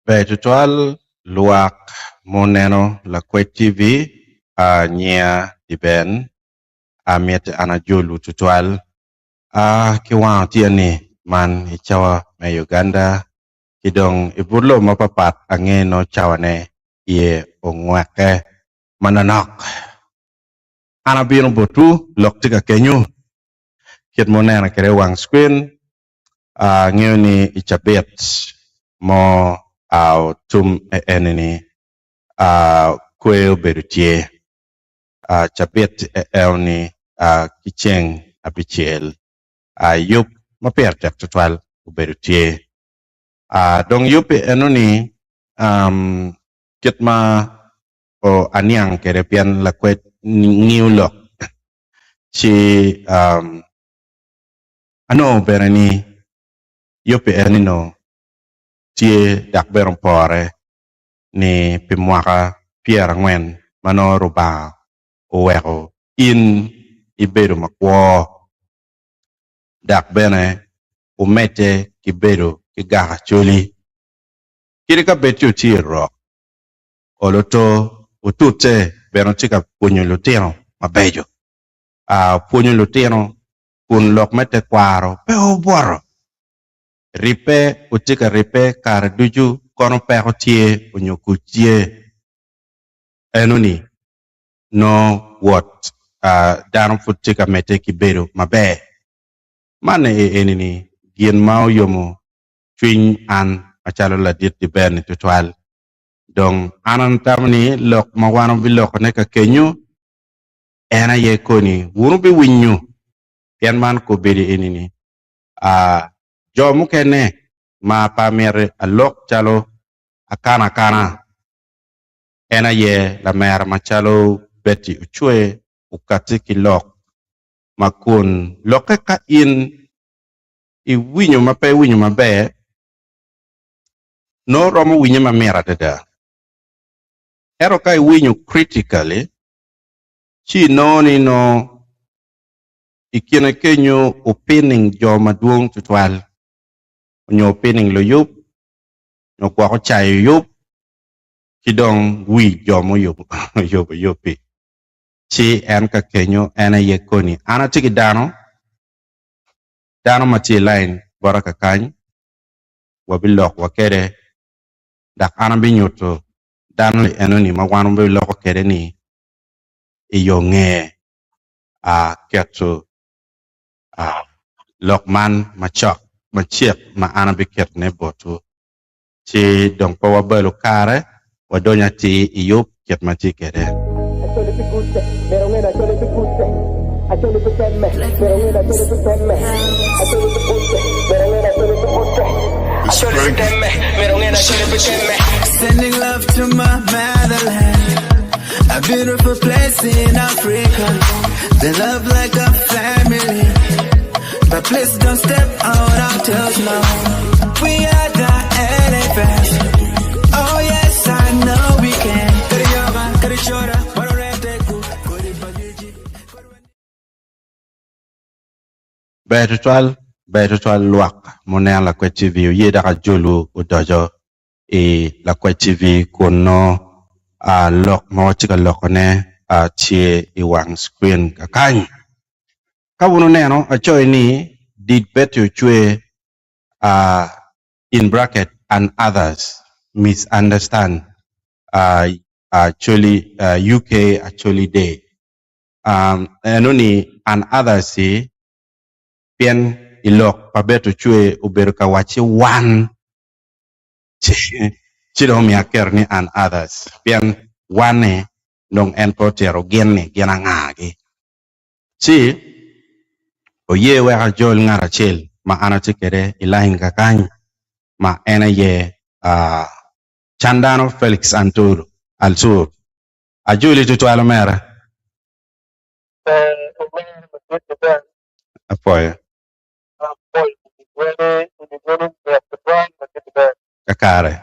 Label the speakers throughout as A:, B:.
A: Ber tutwal lwak muneno Lakwec TV nyinga Diben amiti an ajolwu tutwal ki wang otyeni man i cawa me Uganda ki dong i but lobo mapapat ange nongo cawane iye ongweke manonok. An abino botwu lok tye ka kenyu kit ma wuneno kwede i wang screen Angeyo ni i cabit mo tum eni-ni kwer obedo tye. Cabit eno-ni ki ceng abicel yub ma pire tek tutwal obedo tye. Dong yub eno-ni kit ma aniang kwede pien lakwed ngiyo lok ci Anongo bene ni yubbi eni-nu tye dok bene opore ni pi mwaka pyerangwen ma nongo Rubanga oweko in ibedo makwo dok bene wumedde ki bedo ki gak Acholi. Kadi ka bed ci wutye i rok, olo to wutute bene wutye ka pwonyo lutino mabeco. Pwonyo lutino kun lok me tekwaro pe obwoto. Ribbe wutye ka ribbe kare ducu kono peko tye onyo kuc tye. Enoni nongo wot dano pud tye ka medde ki bedo maber. Man enini gin ma oyomo cwiny an macalo ladit Diber-ni tutwal. Dong an atamo ni lok ma wan wabilokone ka kenyu En aye koni wun wubiwinyo, pien man kobedo eni-ni, aa, jo mukene ma pe amito alok calo akana akana, en aye lamera macalo Betty Ocwe okatti ki lok ma kun lokke ka in iwinyo ma pe iwinyo maber, nongo romo winye mamit adada. Ento ka iwinyo critically, ci inongo ni nongo i kine kenyo opining jo madwong tutwal onyo opining luyub nyo gwok ocayo yub ki dong wi jo muyubo yub-bi ci en ka kenyo en aye koni an atye ki dano, dano ma tye i lain bota kakany wabilok wa kwede dok an abinyuto dano enoni ma wan wabiloko kwede ni i yo nge keto lok man macok macek ma an abiketone botwu. Ci dong pe wabalo kare, wadonyo atir i yub kit ma tye kwede.
B: A beautiful place in Africa. They love like a family. But please don't step on our toes now. We are the elephants. Oh yes, I know we can. Kariyoba, karishora, waroreteku, koribagiji.
A: Ber tutwal, ber tutwal lwak muneno Lakwed TV oye dok ajolwu odoco i Lakwed TV kun nongo lok ma watye ka lokone tye i wang screen kakany. Ka wun wuneno acoyo ni Did Betty Ocwe in bracket and others misunderstand Acholi UK Acholi Day eno ni and others-ci pien i lok pa Betty Ocwe obedo ka wacci wan ci dong omiyo aketo ni and others pien wan-ni dong en pe otito gin-ni gin anga-gi. Ci oye wek ajol ngat acel ma an atye kwede i lain kakany ma en aye Candano Felix Altur. Ajoli tutwal omera. Apwoyo. Kakare.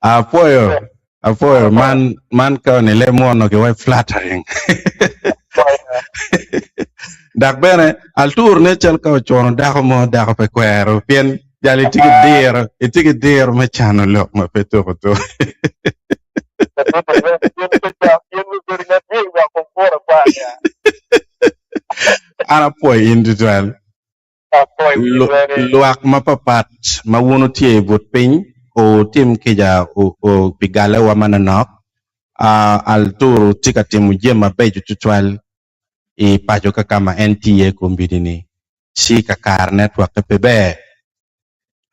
A: Apwoyo, apwoyo man man ka ni leb mwono ki wai flattering. Dok bene altur ne cal ka ocuno dako mo dako pe kwero pien jal itye ki diro itye ki diro me cano lok ma pe tuko tuko. An apwoyo in tutwal. Lwak mapapat ma wun wutye i but piny wutim kica pi gallewa manonok. Arturo tye ka timo jami mabeco tutwal i paco ka ka ma en tye iye kombeddi-ni, ci kakare netwokke pe ber.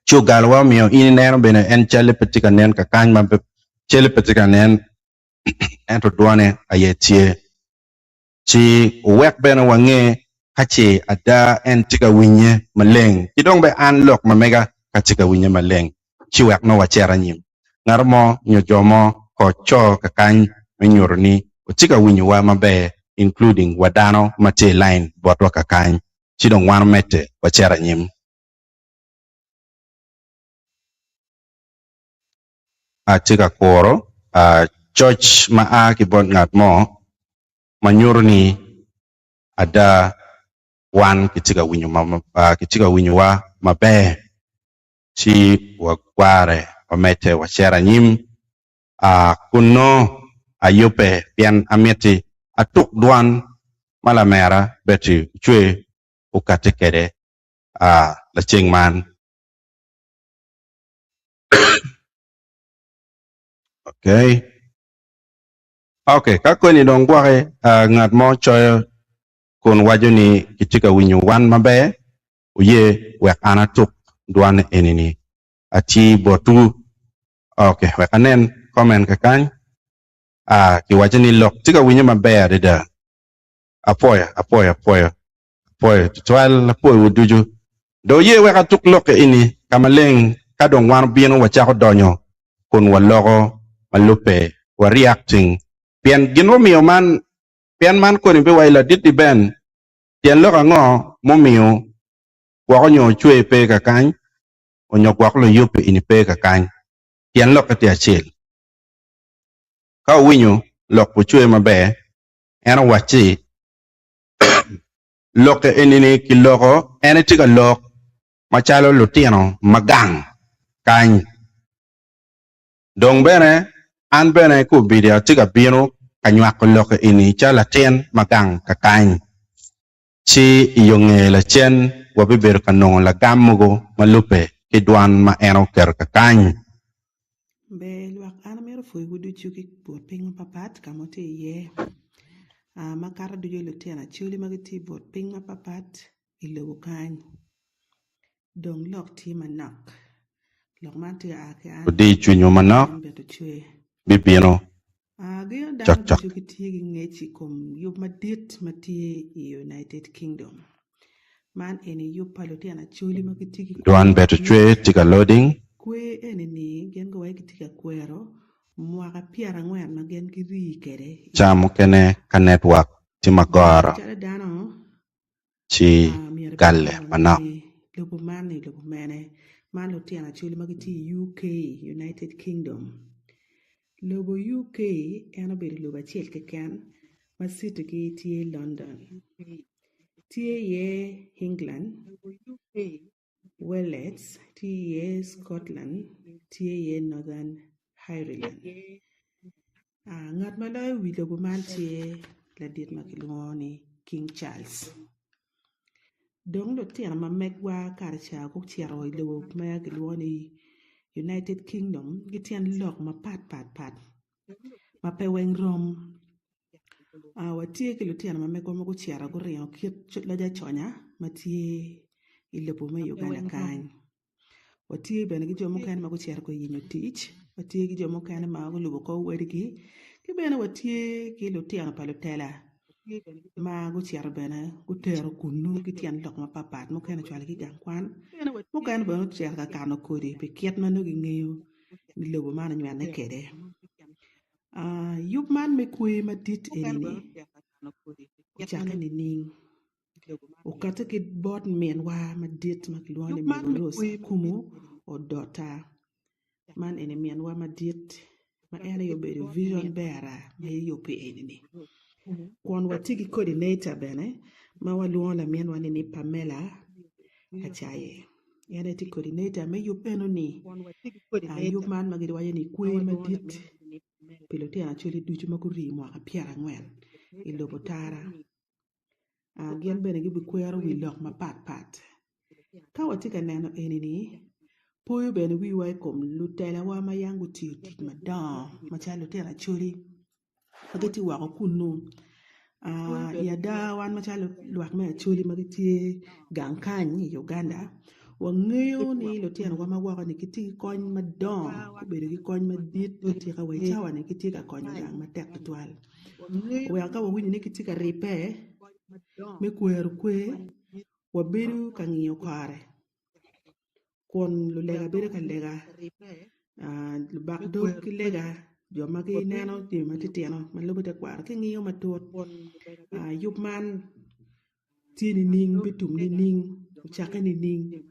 A: Ci ogalowa omiyo in ineno bene en calle pe tye ka nen kakany ma calle pe tye ka nen ento dwone aye tye. Ci wuwek bene wange ka ce ada en tye ka winye maleng, ki dong bene an lok ma mega ka tye ka winye maleng, ci wek nongo wacit anyim. Ngat mo nyo jo mo ko co kakany me nyuto ni watye ka winyowa maber including wa dano ma tye i line botwa kakany, ci dong wan omedde wacit anyim. Atye ka kuro coc ma a ki bot ngat mo ma nyuto ni ada wan kitye ka winyowa maber ci wagware wamedde wacito anyim kun nongo ayubbe pien amiti atuk dwan ma lamera Betty Ocwe okatti kwede laceng man. Okay. Okay, ka koni dong gwoki uh, ngat mo coyo kun waco ni kitye ka winyo wan maber, oye wek an atuk dwan eni-ni ati botwu. Okay, wek anen comment kakany. Ah, kiwaco ni lok tye ka winyo maber adada. Apwoyo, apwoyo, apwoyo. Apwoyo tutwal, apwoyowu ducu. Dong ye wek atuk lokke eni ka maleng ka dong wan obino wacako donyo kun waloko ma lubbe wa reacting pien gin mumiyo man pien man koni biwaci ladit-ti Ben tyen lok ango mumiyo gwok onyo ocwe pe kakany onyo gwok luyubbe eni pe kakany tyen lokke tye acel ka wuwinyo lok ocwe maber en owacci Lokke eni-ni kiloko, en etye ka lok macalo lutino ma gang kany. Dong bene, an bene kombeddi atye ka bino ka nywako lokke eni calo latin ma gang kakany. Ci i yo nge lacen wabibedo ka nongo lagam mogo ma lubbe ki dwan ma en oketo kakany.
C: Ber lwak an amito pwoyowu ducu ki but piny mapapat ka ma wutye iye makato ducu lutino acholi ma gitye i but piny mapapat i lobo kany dong lok tye manok lok man tye ka a ki an
A: Odi cwinywu manok bibino
C: Gin dano
A: cokcok.
C: ducu gitye ki ngec i kom yub madit ma tye i United Kingdom. Man eni yub pa lutino Acholi ma gitye ki kwer
A: Dwan beto
C: madit.
A: cwer tye ka loading.
C: Kwer eni-ni gin guwaco gitye ka kwero mwaka pyerangwen ma gin girii kwede i
A: Ca mukene ka network tye
C: Dong
A: magoro
C: macalo dano,
A: ci
C: myero ibed
A: galle
C: nongo
A: manok.
C: ni lobo man ni lobo mene. Man lutino Acholi ma gitye i UK, United Kingdom. Lobo UK en obedo lobo acel keken ma citigi tye London. Tye iye England, Wales, tye iye Scotland, tye iye Northern Ireland. Ngat ma loyo wi lobo man tye ladit ma kilwongo ni King Charles. Dong lutino ma megwa kare ca gucito i lobo ma kilwongo ni United Kingdom gityen lok mapat pat pat ma pe weng rom. Watye ki lutino ma megwa ma gucito guringo kit loc aconya ma tye i lobo me Uganda kany. Watye bene ki jo mukene ma gucito ka yenyo tic, watye ki jo mukene ma gulubo kor wadigi, ki bene watye ki lutino pa lutela ma gucito bene gutero kunnu ki tyen lok mapatpat mukene ocwalogi i gang kwan, mukene bene ocito ka kano kodi pi kit ma nongo gingeyo ni lobo man onywene kwede. Yub man me kwer madit eni-ni ocakke nining? Okate ki bot minwa madit ma kilwongo ni Mego Rose Akumu Odota. Man eni minwa madit ma en aye obedo vision bearer me yubbi eni-ni. Kun watye ki coordinator bene. ma walwongo laminwa ni ni Pamela Acaye. En aye tye coordinator me yub eno-ni. Yub man ma giwaco ni kwer madit pi lutino Acholi ducu ma gurii mwaka pyerangwen i lobo Tara. Gin bene gibikwero wi lok mapat pat. Ka watye ka neno eni-ni, poyo bene wiwa i kom lutelawa ma yam gutiyo tic madongo macalo lutino Acholi ma gitye woko kunnu. I ada wan macalo lwak me Acholi ma gitye gang kany i Uganda wangeyo ni lutinowa ma woko-ni gitye ki kony madongo gubedo ki kony madit atika wa i cawa-ni gitye ka konyo gang matek tutwal. Oweko ka wawinyo ni gitye ka ribbe me kwero kwer, wabedo ka ngiyo kore kun lulega bedo ka lega, lubak dog ki lega, jo ma gineno jami matitino ma lubo tekwaro ki ngiyo matut. Yub man tye nining, bitum nining, ocakke nining?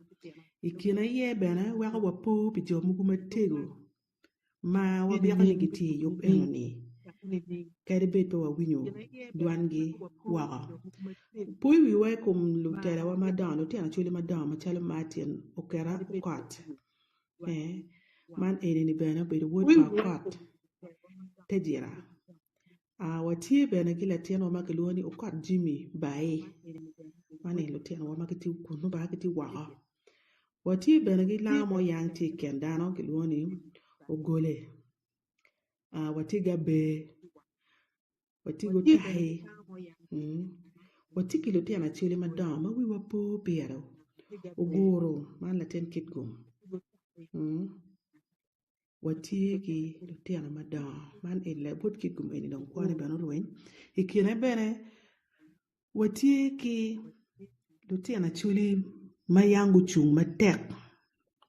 C: I kine aye bene weko wapo pi jo mogo matego ma wabyeko ni gitye i yub eno-ni, kadi bed pe wawinyo dwangi woko. Poyo wiwa i kom lutelawa madongo, lutino acholi madongo macalo Martin Oketa Okot. Ee, man eni-ni bene obedo wod pa Okot Tejira. Aa, watye bene ki latinwa ma kilwongo ni Okot Jimmy Bai. Man eni lutinowa ma gitye kunnu ba gitye woko. Watye bene ki lango mo yang tye i kin dano kilwongo ni Ogole, watye ki Aber, watye ki Otahi, watye ki lutino aceli madongo ma wiwa po pire, Oguro man latin Kitgum, watye ki lutino madongo man eni labwot Kitgum eni dong kwone bene orweny i kine bene Watye ki lutino acholi ma yam gucung matek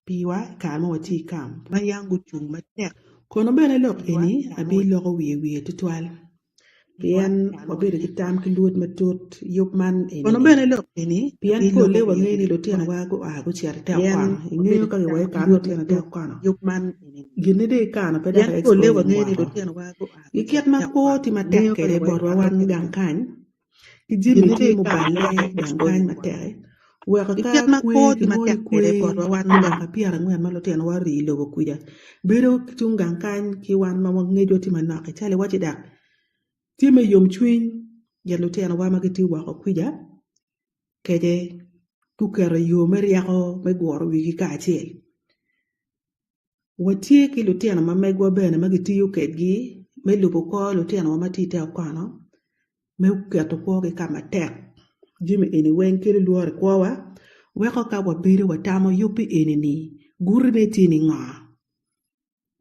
C: piwa i kare ma watye i kamp. Kono bene lok eni abiloko wiye wiye tutwal pien wabedo ki tam ki lwod matut yub man eni-ni. Pien polle wangeyo ni lutinowa gua gucito i te okono. Ingeyo ka giwaco i kare lutino i te okono, ginne dong ikano pe dok i exposing woko. I kit ma kwo tye matek kwede botwa wan gang kany, ki jami tye muballe gang kany matek-ki, weko ka kwer kilwongo ni kwer me mwaka pyerangwen ma lutinowa orii i lobo kwica bedo ki tung gang kany ki wan ma ngecwa tye manok-ki calo iwaci dok tye me yomcwiny gin lutinowa ma gitye woko kwica kece guketo yo me ryeko me guro wigi kacel. Watye ki lutino ma megwa bene ma gitiyo kwedgi me lubo kor lutinowa ma tye i te okono me keto kwogi ka matek. Jami eni weng kelo lworo i kwowa weko ka wabedo watamo yubbi eni-ni gutine tye ningo?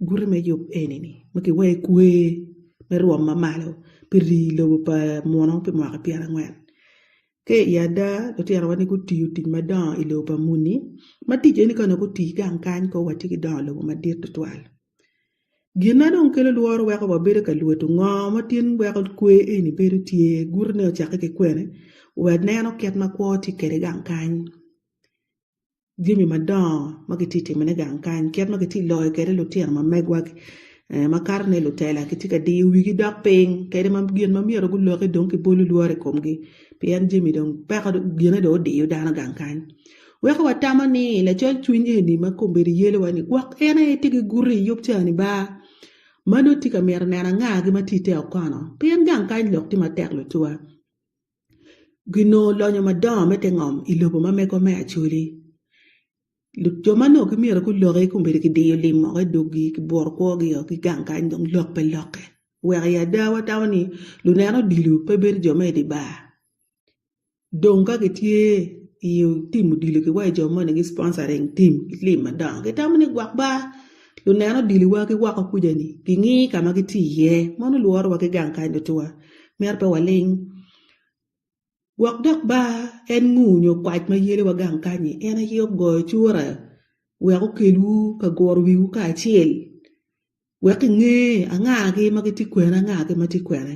C: Guti me yub eni-ni ma kiwaco kwer me rwom ma malo pi rii lobo pa muno pi mwaka pyerangwen. Ka i ada, lutinowa ni gutiyo tic madongo i lobo pa muni, ma tic eni ka onongo guti gang kany kong watye ki dongo lobo madit tutwal. Gin ma dong kelo lworo weko wabedo ka lwodo ngo ma tin weko kwer eni bedo tye, gutine ocakke ki kwene, waneno kit ma kwo tye kwede gang kany. Jami madongo ma gitye ka timone gang kany, kit ma gitye ka loyo kwede lutino ma megwa makatone lutela gitye ka diyo wigi dok piny kadi ma gin ma myero guloki dong kibolo lworo i komgi pien jami dong peko gine dong odiyo dano gang kany weko watamo ni lacol cwiny eni ma kombeddi yelowa-ni gwok en aye tye ki guti i yub cani ba ma nongo tye ka mito neno angagi ma tye i te okono pien gang kany lok tye matek lutuwa. Ginongo lonyo madongo me te ngom i lobo ma mego me Acholi. Jo ma nongo gimyero guloki kombeddi kidiyo lim woko i doggi kiburo kwogi o ki gang kany dong lok pe lokke. Weko i ada watamo ni lunen odilo pe bedo jo me i dye bar. Dong ka gitye i tim odilo ki wa i jo moni gi sponsoring tim ki lim madongo gitamo ni gwok bar lunen odiliwa ki woko kuca-ni gingi ka ma gitye iye mono lworowa ki gang kany lutuwa myero pe waling. Gwok dok ba en ngu nyo kwac ma yelewa gang kany-nyi en aye ogoyo cura wek okelwu ka guro wiwu kacel wek inge angagi ma gitye kwene angagi ma tye kwene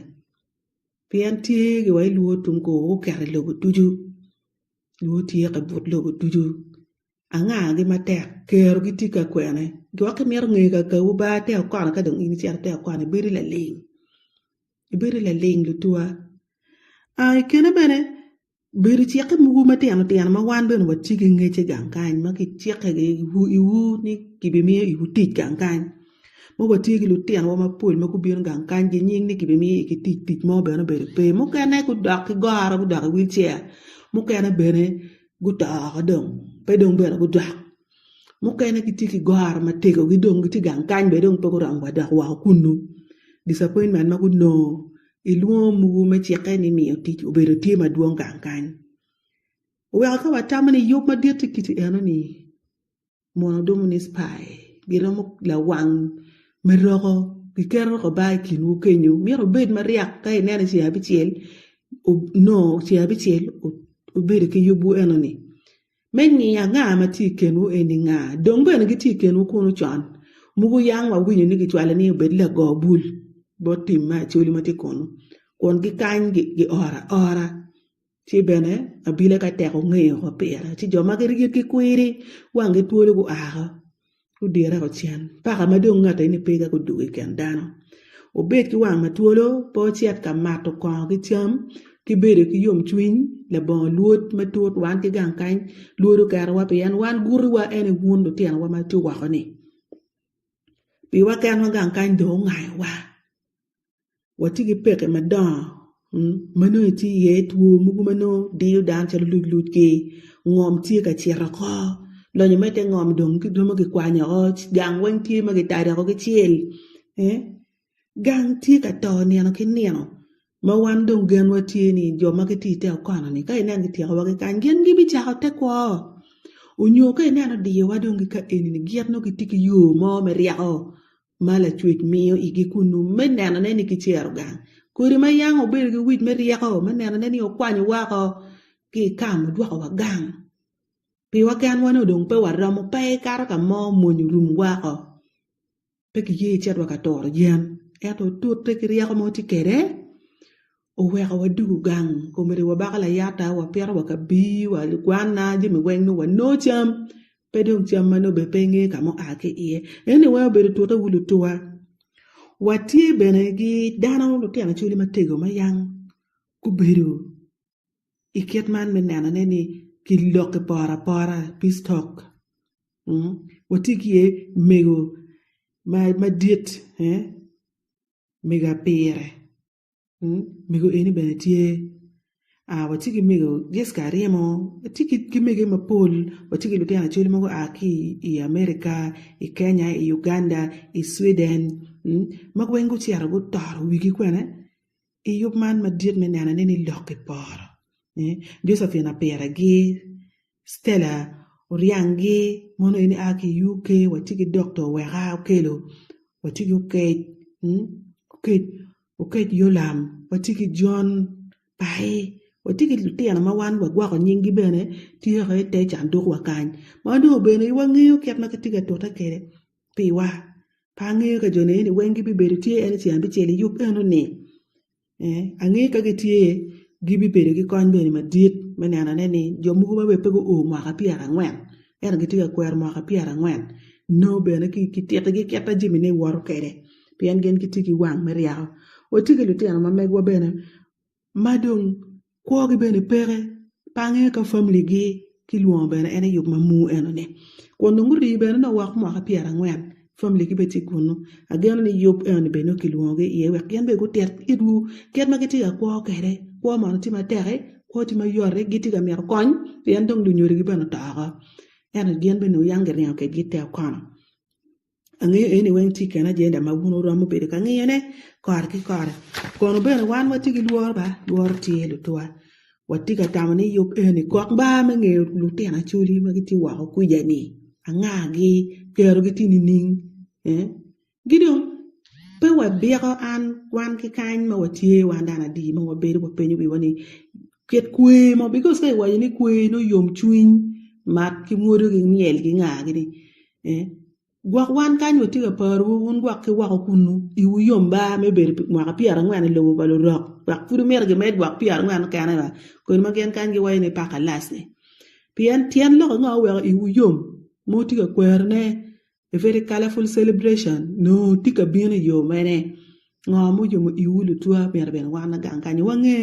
C: pien tye giwa ilwor tung kor guketo i lobo ducu lwor tye ka but lobo ducu angagi matek kerogi tye ka kwene gwok imito ngeyo kakawu bar te okono ka dong in icito te okono ibedo laling. Ibedo laling lutuwa. I kine bene. Bedo cikke mogo matino tino ma wan bene watye ki ngecce gang kany ma kicikke iwu ni kibimiyo iwu tic gang kany ma watye ki lutinowa mapol ma gubino gang kany ginying ni kibimiyo igi tic tic mo bene obedo pe mukene gudok ki goro gudok i wil chair mukene bene guto woko dong pe dong bene gudok mukene gitye ki goro matego gi dong gitye gang kany bene dong pe guromo wa dok woko kunu disappointment ma gunongo Ilwongo mogo me cikke ni miyo tic obedo tye madwong gang kany. Oweko ka watamo ni yub madit tye kiti eno-ni, mono dumo ni spy giromo lawang me roko giketo roko bar i kinwu kenyo. Myero wubed maryek ka ineno i ceng abicel nongo ceng abicel wubedo ki yubwu eno-ni. Me ngiyo anga ma tye i kinwu eni nga, dong bene gitye i kinwu kunu con. Mogo yang wawinyo ni gicwalo ni obed lago bul bot tim me Acholi ma tye kunu, kun gikany gioro aora, ci bene abila ka tek ongeyo woko pire, ci jo ma gitye kwiri wanggi twolo gua woko. Gudirre cen, paka ma dong ngat eni pe ka gudwogo i kin dano. Wubed ki wang ma twolo, pe wucit ka mato kongo ki cam, ki bedo ki yomcwiny labongo lwod matut. Wan ki gang kany, lwod oketowa pien wan gutiwa en aye wun lutinowa ma tye woko-ni. Piwa kenwa gang kany dong ongayowa. Watye ki peke madongo ma nongo itye iye two mogo ma nongo diyo dano calo luc luc ki ngom tye ka cito oko lonyo me te ngom dong romo kikwanyo oko gang weng tye ma kitado oko ki cel gang tye ka to nino ki nino ma wan dong genwa tye ni jo ma gitye ite okono-ni ka ineno kityekowa ki kany gin gibicako te kwo onyo ka ineno diyowa dong ki ka eni-ni gin nongo gitye ki yo mo me ryeko ma Lacwec miyo igi kunnu me nenone ni kicero gang. Kodi ma yam obedo ki wic me ryeko me nenone ni okwanyo woko ki i kam odwokowa gang. Piwa kenwa nongo dong pe waromo pe ikato ka mo mony orum woko. Pe kiye icitwa ka turo yen. Ento otute ki ryeko ma watye kwede oweko wadugo gang komedi wabako layata wapito wa kabir wa gwana jami weng nongo wanongo cam Pe dong cam ma nongo bene pe ingeyo ka ma oa ki iye. Eni weng obedo tute wu lutuwa. Watye bene ki dano lutino acholi matego ma yang gubedo i kit man me nenone ni kilok i poro apora, peace talk. Watye ki iye mego madit, mego apire. Mego eni bene tye watye ki mego Jessica Aryemo watye ki mege mapol watye ki lutino acoli ma gua ki i America, i Kenya, i Uganda, i Sweden ma weng gucito gutoro wigi kwene i yub man madit me nenone ni lok kiporo Josephine Apiragi Stella Oryanggi mono eni a ki i UK watye ki Dokta Oweka Okello watye ki Okec Okec Okec Yolam watye ki John Pai watye ki lutino ma wan wagwoko nyinggi bene tye i te canduk wa kany ma nongo bene wangeyo kit ma gitye ka tute kwede piwa pe angeyo ka jo ni eni weng gibibedo tye en ceng abicel i yub eno-ni. Angeyo ka gitye, gibibedo ki kony bene madit me nenone ni jo mogo ma bene pe guo mwaka pyerangwen ento gitye ka kwero mwaka pyerangwen nongo bene kititigi kit ma jamine woto kwede pien gin gitye ki wang me ryeko. Watye ki lutino ma megwa bene ma dong Kwogi bene peke, pe angeyo ka familigi kilwongo bene en i yub ma muu enoni. Kun dong gurii bene nongo woko mwaka pyerangwen, familigi bene tye kunnu. Ageno ni yub enoni bene nongo kilwongogi iye wek gin bene gutit itwu kit ma gitye ka kwo kwede. Kwo mono tye matek-ki, kwo tye mayot-ti, gitye ka mito kony pien dong lunyodogi bene oto oko. Ento gin bene onongo yang giringo kwedgi i te okono. Angeyo eni weng tye i kin ajenda ma wun wuromo bedo ka ngiyone kore ki kore. Kono bene wan watye ki lworo ba, lworo tye lutuwa. Watye ka tamo ni yub eni kok ba me ngeyo lutino acholi ma gitye woko kwija-ni angagi, kerogi tye nining? Ee, ki dong pe wabiko an wan ki kany ma watye wan dano adi ma wabedo wapenyo wiwa ni kit kwer mo because ka iwaco ni kwer nongo yomcwiny mat ki mwodo ki myel ki nga-gi-ni. Gwok wan kany watye ka parowu, wun gwok ki woko kunnu, iwu yom ba me bedo pi mwaka pyerangwen i lobo pa lurok, wek pud wumito gimed gwok pyerangwen mukene ba, kodi ma gin kany giwaco ni paka lac-ni. Pien tyen lok ango oweko iwu yom ma wutye ka kwerone a very colorful celebration nongo tye ka bino i yo mene? Ngo ma oyomo iwu lutwa myero bene wan gang kany wange?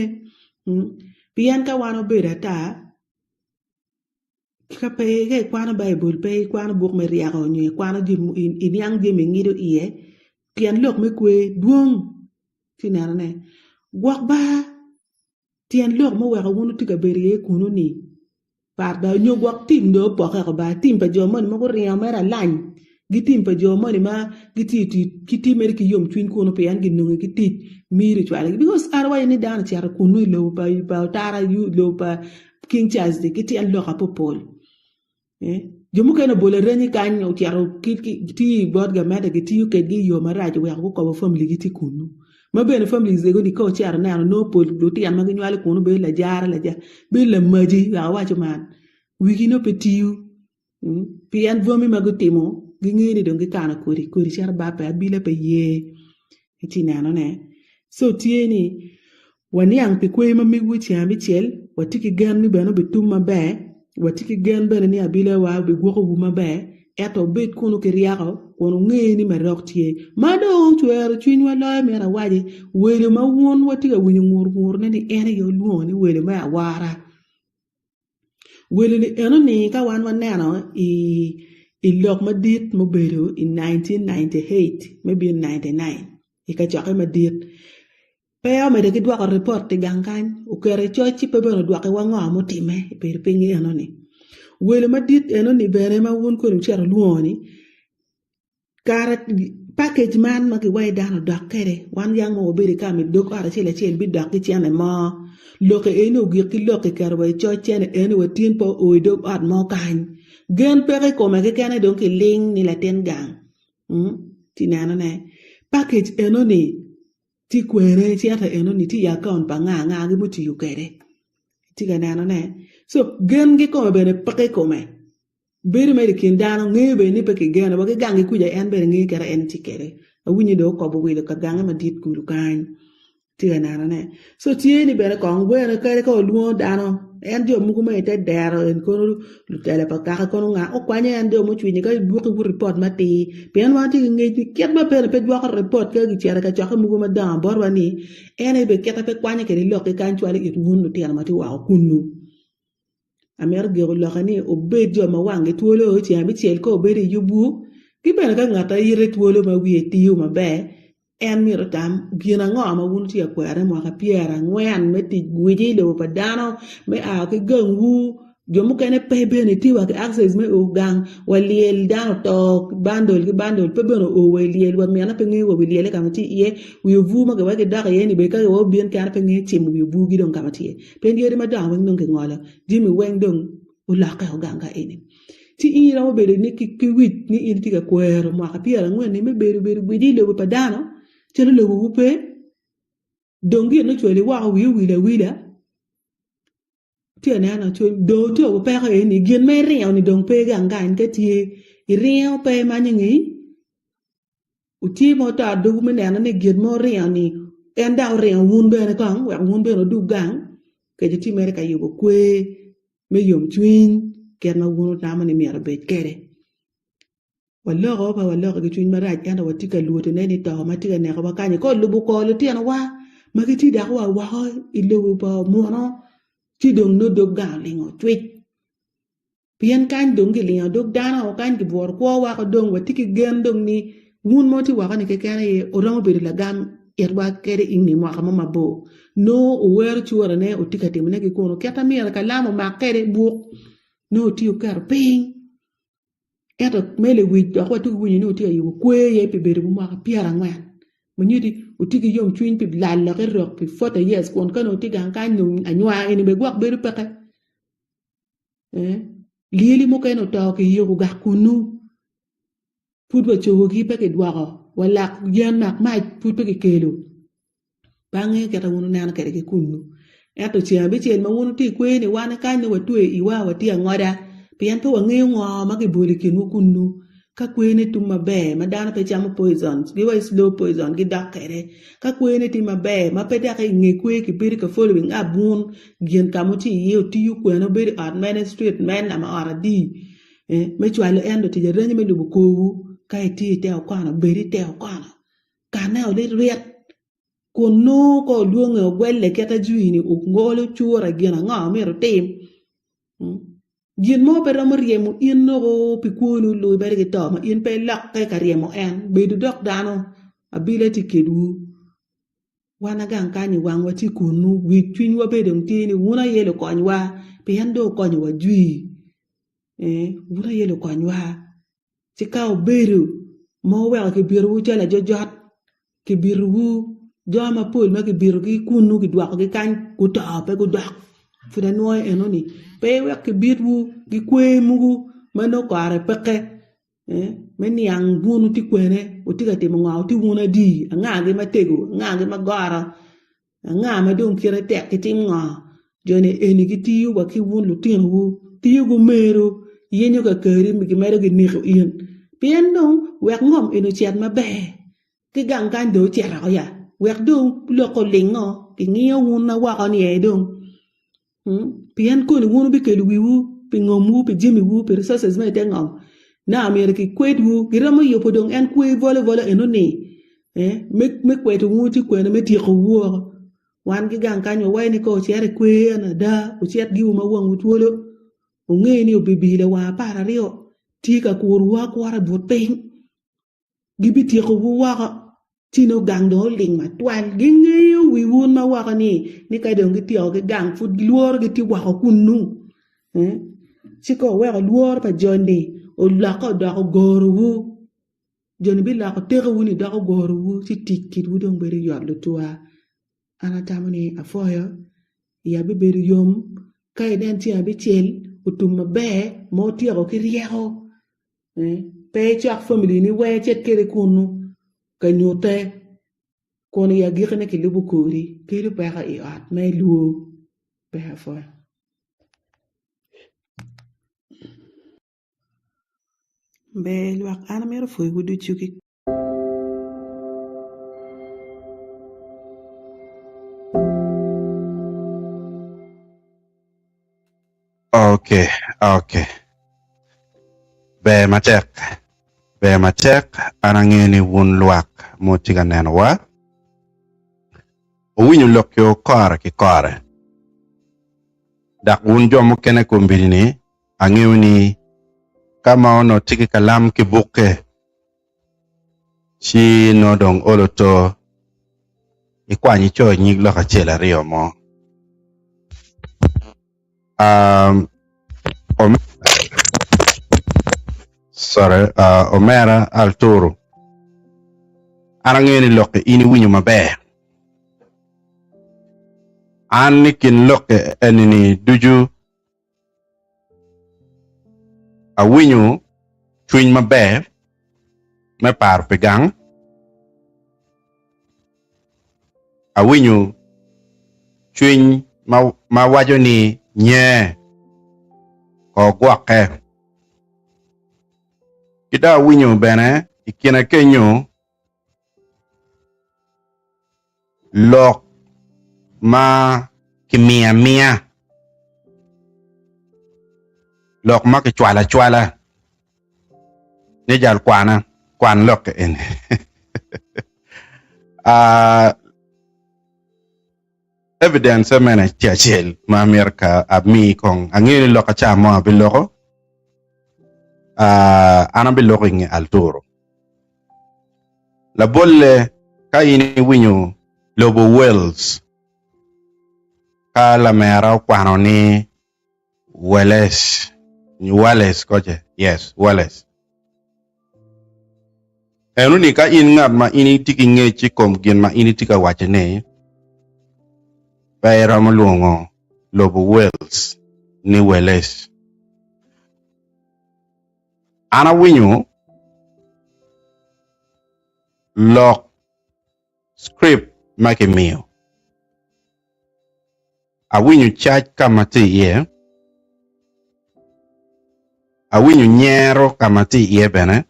C: Pien ka wan obedo ata, ka pe ka ikwano Baibul pe ikwano buk me ryeko nyo ikwano jami iniang jami ingido iye, tyen lok me kwer dwong ci inenone. Gwok ba tyen lok muweko wun wutye ka bedo iye kunu-ni pat ba nyo gwok tim dong opokke ba tim pa jo moni ma guringo mere alany ki tim pa jo moni ma gitye tic gitye mere ki yomcwiny kunu pien ginongo ki tic miri ocwalogi because an awaco ni dano ocito kunu i lobo pa otara lobo pa King Charles-ni ki tyen lok apopol. Jo mukene obolo arenyi kany ocito gitiyo bot gamente gitiyo kedgi i yo marac oweko gukobo familigi tye kunu. Ma bene families ego ni ka ocito ineno nongo pol lutino ma ginywalo kunu bedo lajara lajara bedo lamaci wek awaco man wigi nongo pe tiyo pien bwami ma gutimo gingeyo ni dong gikano kodi kodi cito babbe abila pe ye Itye neno ne? So tye ni waniang pi kwer ma migwu i ceng abicel, watye ki gen ni bene obitum maber, watye ki gen bene ni abilawa obigwoko wu maber, ento wubed kunu ki ryeko kun wunge ni merok tye. Ma dong ocwero cwinywa loyo myero awaci, welo ma wun watye ka winyo ngur ngur ne ni en aye wulwongo ni welo me awora. Welo-ni enoni ka wan waneno i lok madit mubedo i 1998 me bino 99 i kacokke madit, pe omedde ki dwoko ripot i gang kany, oketo i coc ci pe bene odwokiwa ngo mutimme i bedo piny enoni. Welo madit enoni bene ma wun koni wucito wulwongo-ni, Kare pakej man ma giwaco dano odok kwede, wan yang ma wabedo i kam i dog ot acel acel bidok ki cente mo. Lok eni ogik ki lok kiketo wa i coc cente eni wa tin pe oo i dog ot mo kany. Gen peke i kome kekene dong kiling ni latin gang. Ci ineno ne. Pakej enoni tye kwene cente enoni tye i akaunt pa nga, nga gi mutiyo kwede. Itye ka neno ne? So gen kikome bene peke i kome. Bedo mere i kin dano, ngeyo bene ni pe kigeno wa ki gangi kuca en bene ngeyo kite en tye kwede. Awinyo dong okobo wilo ka gange madit kulu kany. Tye ka neno ne. So tye ni bene kong wene kadi ka olwongo dano, en jo mogo ma ite dero en kono lutela pa kaka kono nga okwanyo en jo mucwinyo ka idwoki but ripot matir. Pien wan watye ki ngec ni kit ma bene pe dwoko ripot ka gicito i kacokke mogo madongo botwa ni en aye bene kite pe kwanyo kwede lok ki kany cwalo it wun lutino ma tye woko kunu. Amito giko lokke ni wubed jo ma wanggi twolo ceng abicel ka wubedo i yubwu, ki bene ka ngat a ite twolo ma wiye tiyo maber, en myero otam gin ango ma wun wutye ka kwerone mwaka pyerangwen me tic gwici i lobo pa dano, me a ki gangwu, jo mukene pe bene tye wa ki access me o gang wa lyel dano oto bandol ki bandol pe bene oo wa i lyel wa mine pe ngeyo wa wi lyelle ka ma tye iye, wi obur ma giweko gidok iye ni bene ka giweko obin kene pe ngeyo cimo wi oburgi dong ka ma tye. Pien yadi madongo weng dong kingolo, jami weng dong olokke ogang ka eni. Ci in iromo bedo ni ki wic ni in itye ka kwero mwaka pyerangwen-ni me bedo bedo gwici i lobo pa dano calo lobowu pe, dong gin ocwali woko wii owil awila. Tye anena dong otyeko peko eni gin ma iringo-ni dong pe gang kany ka tye iringo pe imanyo ngeyi. Wutye ma wuto adwogi me neno ni gin ma wuringo-ni en dok oringo wun bene kong wek wun bene wudug gang kec wutye mere ka yubo kwer me yomcwiny kit ma wun wutamo ni myero obed kwede. Waloko pe waloko ki cwiny marac ento watye ka lwotone ni to ma tye ka nekowa kany-nyi ka olubo kor lutinowa ma gitye dok wa woko i lobo pa muno ci dong nongo dog gang olingo cwic. Pien kany dong gilingo dog dano, kany gibworo kwo woko dong watye ki gen dong ni wun ma wutye woko-ni keken aye wuromo bedo lagam itwa kede i nge mwaka mo mabor. Nongo wuwero curane wutye ka timone ki kunu kit ma myero kalam omak kwede buk nongo wutye wuketo piny. Ento me lewic dok watye ki winyo ni wutye ka yubo kwer iye pi bedo pi mwaka pyerangwen ma nyutti wutye ki yomcwiny pi lal dok irok pi forty years kun ka nongo wutye gang kany nongo anywar eni bene gwok bedo peke. Lyeli mukene oto kiyiko gak kunnu, pud wacobogi pe kidwoko, wa lak yen mak mac pud pe kikelo. Pe angeyo kit ma wun wuneno kwede ki kunnu. Ento ceng abicel ma wun wutye i kwer-ni, wan kany nongo watweyo iwa watye angoda, pien pe wangeyo ngo ma kibolo i kinwu kunnu. Ka kwene tum maber ma dano pe camo poison, giwaco slow poison gidok kwede. Ka kwene tye maber ma pe dok i nge kwer kibedo ka following up wun gin ka ma wutye iye otiyo kwene wubedo i ot mene street mene ma ot adi me cwalo en lutic aranyi me lubo korwu ka itye i te okono bed i te okono kanne o lirit. Kun nongo ka olwonge ogwelle kit ajwi-ni ongolo cure gin ango myero otim? Gin mo pe romo ryemo in noko pi kwoni olubi mere ki to ma in pe ilokke ka ryemo en. Bedo dok dano abila tye kedwu. Wan agang kany i wangwa tye kunnu, wic cwinywa bene dong tye ni wun aye lukonywa pien dong wukonyowa jwi. Ee, wun aye lukonywa. Ci ka wubedo ma wuweko kibitowu calo ajojot, kibitowu jo mapol ma kibitogi kunnu kidwokogi kany guto pe gudok. Pud anwoyo enoni, pe iwek kibitwu ki kwer mogo ma nongo kore peke me niang wun wutye kwene, wutye ka timo ngo, wutye wun adi, angagi matego, angagi ma goro. Anga ma dong kite tek ki tim ngo? Jo-ni eni gitiyo wa ki wun lutinowu, tiyo gumeru, yenyo kakari mi gimedo gineko in. Pien dong wek ngom eni ocit maber, ki gang kany dong ocito oko ya, wek dong lok olingo, kingiyo wun na woko ni aye dong. Pien koni wun wubikelo wiwu pi ngomwu, pi jamiwu, pi resources ma i te ngom. Now myero kikwedwu, giromo yubo dong en kwer bolo bola enoni me kwedowu ci kwene me tyekowu woko. Wan ki gang kany wawaco ni ka wucito i kwer eno ada wucit giwu ma wangwu twolo, wunge ni obibila wang 12 tye ka kurowu akura i but piny. Gibityekowu woko, ci nongo gang dong oling matwal. Gingeyo wi wun ma woko ni, ni ka dong gityeko ki gang, pud lworo gitye woko kunnu. Ci ka wuweko lworo pa jo-ni olokke odoko gorowu, jo-ni biloko tekowu-ni doko gorowu, ci tic kitwu dong bedo yot lutwa. An atamo ni apwoyo, iya bibedo yom ka inen ceng abicel otum maber ma wutyeko ki ryeko. Pe icok familini weng icit kwede kunnu ka nyutte kun i agikkine kilubo kori kelo peko i ot ma ilwor pe apwoyo. Ber lwak an amito pwoyowu ducu ki.
A: Okay, okay. Ber matek, ber matek. An angeyo ni wun lwak ma wutye ka nenowa wuwinyo lok-ki kore ki kore, dok wun jo mukene kombeddi-ni angeyo ni ka ma onongo tye ki kalam ki bukke ci nongo dong olo to ikwanyo icoyo nyig lok acel aryo mo. Um, sorry, uh, omera Alturu, an angeyo ni lok in iwinyo maber. An i kin lok eni-ni ducu Awinyo cwiny maber me paro pi gang. Awinyo cwiny ma waco ni nye ko gwokke. Ki dong awinyo bene i kine kenyo Lok ma kimiyo amiya, lok ma kicwalo acwala ni jal kwana, kwan lok eni. Evidence mene tye acel ma myero ka ami kong angeyo ni lok aca mo abiloko an abiloko inge Alturo. Labolle, ka in iwinyo lobo Wales ka lamera okwano ni Wales, nyo Wales koce, yes, Wales. Eno ni ka in ngat ma in itye ki ngec i kom gin ma in itye ka waco-ni, pe iromo lwongo lobo Wales ni Wales. An awinyo lok script ma kimiyo, awinyo cac ka ma tye iye, awinyo nyero ka ma tye iye bene.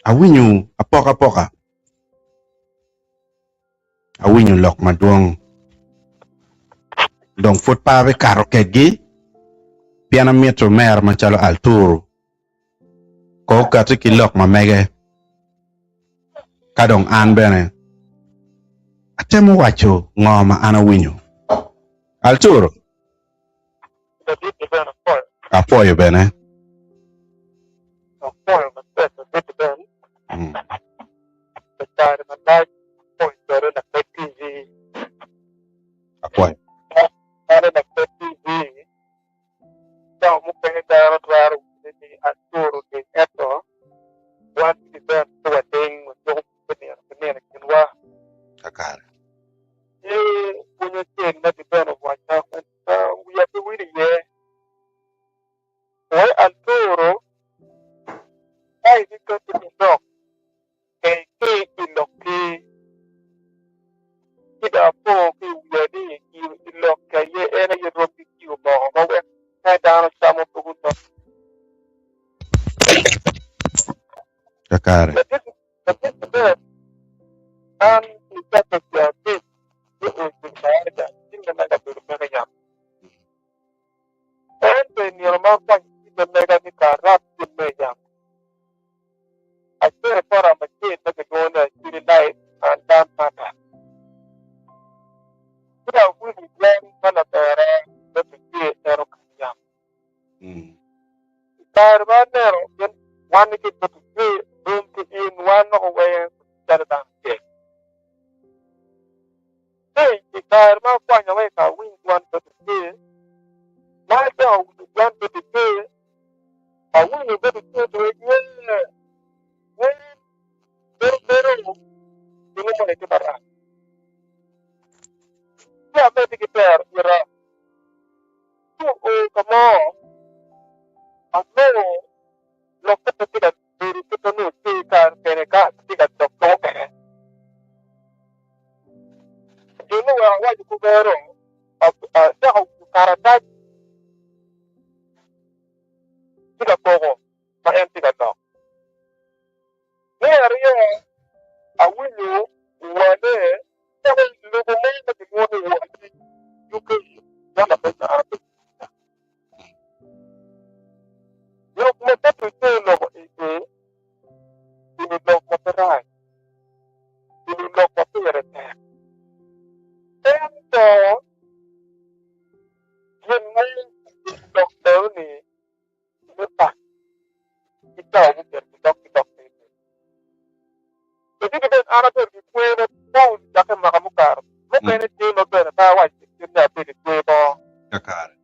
A: Awinyo apokapoka. Awinyo lok madwong, dong pud pe abikato kedgi, pien amito omera macalo Arturo. Ko okati ki lok ma mege, ka dong an bene atemo waco ngo ma an awinyo. Arturo. Apwoyo bene. Apwoyo.
D: Cawa mukene dano twero winyo ni acuru ding ento wan ki bene pe wading wajuko bute nino ki nino i kinwa.
A: Kakare.
D: Tye pwony acel ma Diben owacca ma wiya pe wil iye. Wai Arturo, ka ibiketo ki lok kei ki i lokki, ci dong apo ki i wiya ni kiyo i lokki aye en aye rom ki kiyo moko ma wek ka dano camo pe gunong.
A: Kakare.
D: Latit maber, an nicakke ki abic me o i kin maraja ci me mega bedo mege yam. Ento i nino ma akwanyo ci me mega ni ka arab gin me yam. Acito i forum acel ma kilwongo ni Acholi Life and Land Matters. Ci awinyo dwan ma lamera me Tye en okelo yam. I kare ma aneno gin wan ki Betty Tye rom ki in, wan loko weng calo dano acel. Ci i kare ma akwanyo wek awiny dwan Betty Tye, ma adongo awinyo dwan Betty Tye, Awinyo bedo tye dwe nge nge bedo bedo gino moni tye marac. Ci amedde ki tero ita ci oo ka mo anongo lokke pe tye ka bedo kit ma nongo tye kare kene ka atye ka dok loko kwede. Gin ma oweko awaco kumeno acako winyo karatac. Tye ka koko ma en tye ka lok. Me aryo, awinyo wane calo lobo mo ma kilwongo ni Wani UK calo labedo ma an abedo iye. Lok ma Petero tye oloko eni, eni lok ma pe rac, eni lok ma pire tek. Ento Gin ma lok eno-ni me pak ki cawa mumyero gidok ki lok meno. Kadi bed an abedo ki kwer mapol cakke i mwaka mukato, mukene tye ma bene pe awaco kit ni abedo i kwer mo.
A: Kakare.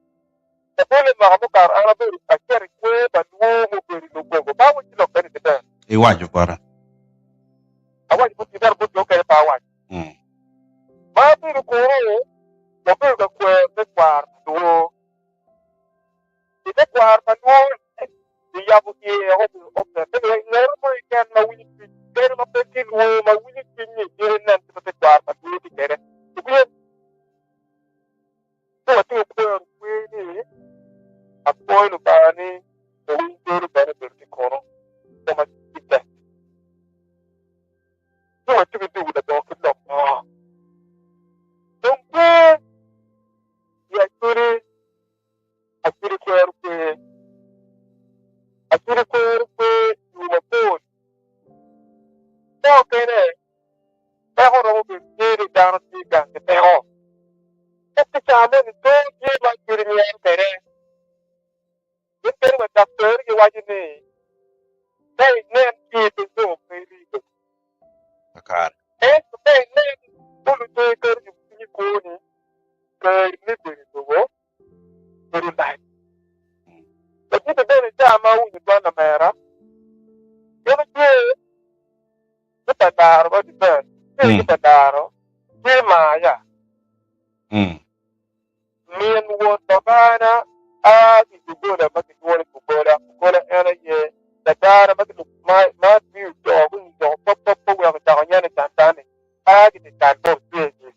D: Labol i mwaka mukato an abedo acito i kwer pa lwor mubedo i Lugogo. Pe awaco lok meno i ber.
A: Iwaco bota.
D: Awaco bot ento bot jo mukene pe awaco. Ma abedo kunu, wabedo ka kwero tekwaro pa lwor. I tekwaro pa lwor, kiyabo iye open me ngat mo keken ma winyo cwiny kadi ma pe tye lwor ma winyo cwiny-nyi gin inen kit ma tekwaro pa lwor tye kwede. Obin ci watye ka kwero kwer ni apwoyo Lubanga ni owiny bedo bene obedo tye kunu koma tye tek. Ci watye ki dwogo labongo kit lok mo. Dong kwer i Acholi, Acholi kwero kwer, Acholi kwero kwer i yo mapol. Ka okene, peko romo bedo tye ni dano tye gang ki peko. Ento ca moni too tye ma Acholi myero kwede. Gin kadi wa daktarri giwaco ni, Ka inen tye pe yo pe iribo.
A: Kakare.
D: Ento ka inen olu tye kadi yo piny i kwoni, ker me bedo i lobo bedo lac. Lakitte bene i caa ma awinyo dwan lamera, gin tye ki pa laro ma diben, tye ki pa laro, tye maya. Min won babana a ki i doggola ma kilwongo ni Bugola. Bugola en aye ladara ma ma tiyo co gunyiko pop pop oweko ocako nyen i cantan-ni a ki dyekal bot ocwe-gi.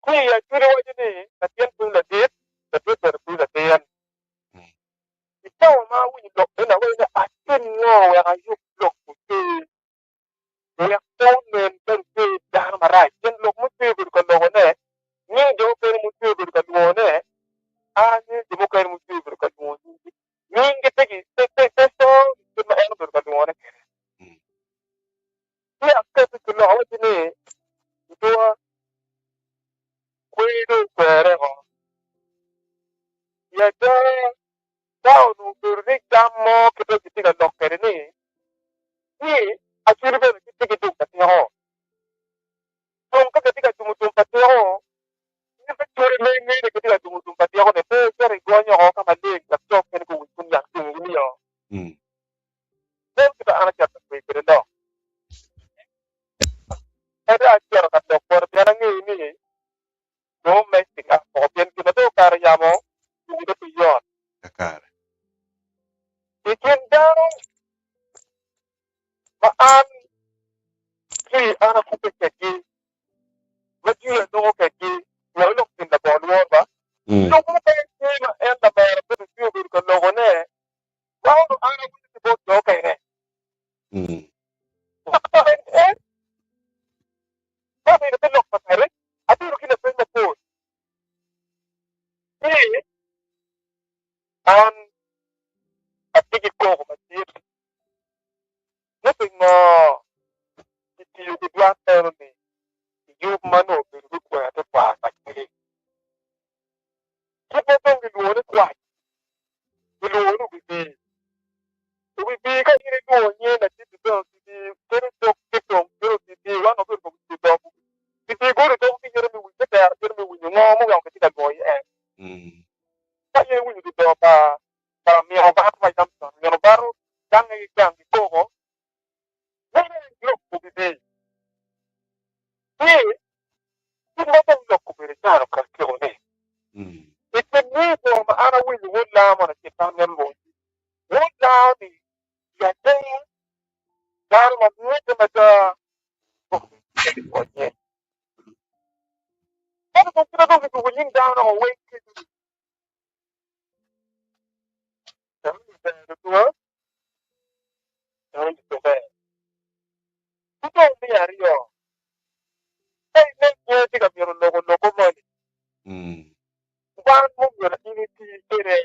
D: Ki i Acholi waco ni latin pwony ladit, ladit bene pwony latin. I cawa ma awinyo lok meno awaco ni atim ngo wek ayub lok ocwe? Wek pe onen calo tye dano marac, pien lok mutye obedo ka lokone, nying jo mukene mutye obedo ka lwongone, a nying jo mukene mutye obedo ka lwongo nyinggi, nyinggi pe I ada, ka onongo obedo ni cam mo kite kitye ka lok kwede ni, ci acwali bene gitye ki dum pa tiko. Dong ka kitye ka dumo dum pa tiko, in pe cwali ma ingeyo ni kitye ka dumo dum pa tiko-ni, pe icito igonyo oko ka maleng wek jo mukene guwinj kun yat dumogi nio. Nen kit ma an acito ka kwe kwede lok. Pe dong acito ka lok bote pien angeyo ni dong omedde ki apoko pien gin ma dong okato yamo dwogo pe yot.
A: Kakare.
D: I kin dano ma an ci an akubbe kwedgi, ma jwi anongo kwedgi, wek ilok gin labongo lworo ba. Lok mukene tye ma en lamera bedo ci obedo ka lokone, ma onongo an awinyo ki bot jo okene. Ka obedo te lok pa kare, abedo ki lapeny mapol. Ci an atye ki koko madit ni pingo kitiyo ki dwan eno-ni i yub ma nongo obedo me kwero tekwaro pa Acholi. Kit ma dong gilwongo ni kwac, gilwongo ni obibi. Obibi ka in ilwongo nying latit bene obibi kelo cok ki tong kelo obibi wan wabedo ka winyo dog obibi golo dog ki yito me winyo te tero yito me winyo ngo muweko kitye ka lwongo iye en. Ka in iwinyo dudoo pa pa mino bato ma Samson mino bato gange ki gang ki koko meno en lok obibi. Ci kit ma dong lok obedo calo kakiko ni i kin ni jo ma an awinyo wod laa mono acel pe amito lwongo Wod laa ni i atir dano ma mitte mada gwok me pwonye. Ento dong kit ma dong gidwogo nying dano weng kenyo ni, Enoni ber tutwa, enoni pe ber. Ki dong me aryo, ka inen nyo itye ka mito loko loko moni, wan mumyero in iti kwede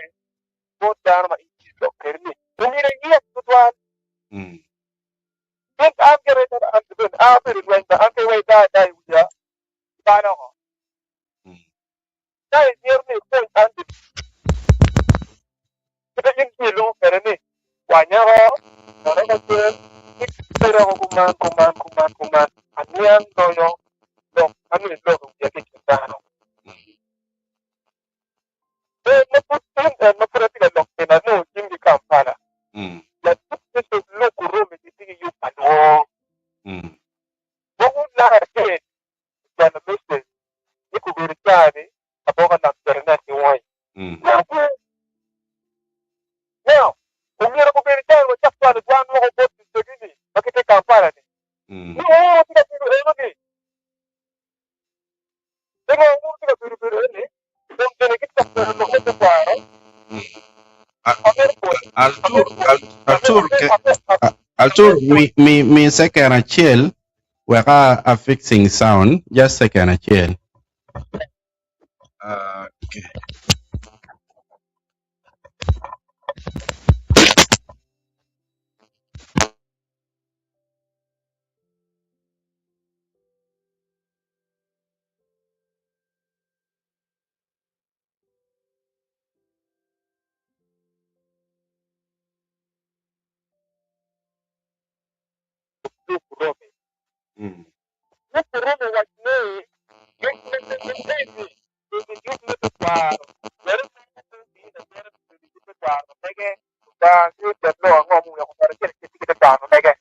D: bot dano ma itye ka lok kwede ni omyero iyek tutwal. Pien an gire calo an bene an abedo i lweny ba an pe iweko idaa ada i wiya ibala oko. Ka imito ni ipwony an kite in tye iloko kwede ni wanyako nono ka cen ci bedo oko kuman kuman kuman kuman aniang loyo lok ma nongo iloko i wiya ki i kin dano. Pe ma pud tin en ma pud atye ka lok gin anongo cim ki Kampala. Latic Bishop Luke Orome gitye ki yub pa lwor. Mogo lak acel ojalo message ni kobedo caa ni aboka lam cito inen ki wangi. Meno pe. Now, omyero kobedo caa ni wacak cwalo dwan woko bot Museveni ma gitye Kampala ni, ni oo watye ka bedo eno ni. Pingo wun wutye ka bedo bedo eni, kun bene gitye ka kwero lok me tekwaro? Amito pwony.
A: Artur,
D: Amito pwony.
A: Artur,
D: Amito,
A: ke,
D: amito, amito,
A: Artur,
D: amito
A: mi,
D: pwony.
A: mi, mi second acel wek a, a fixing sound, just second acel. Uh, okay.
D: Luke Rome. Luke Rome owaco ni, Yub me eni obedo yub me tekwaro, wek inong pe obi lawote me bedo yub me tekwaro ma mege. Lubanga ngeyo tyen lok ango muweko ngat acel acel tye ki tekwaro ma mege.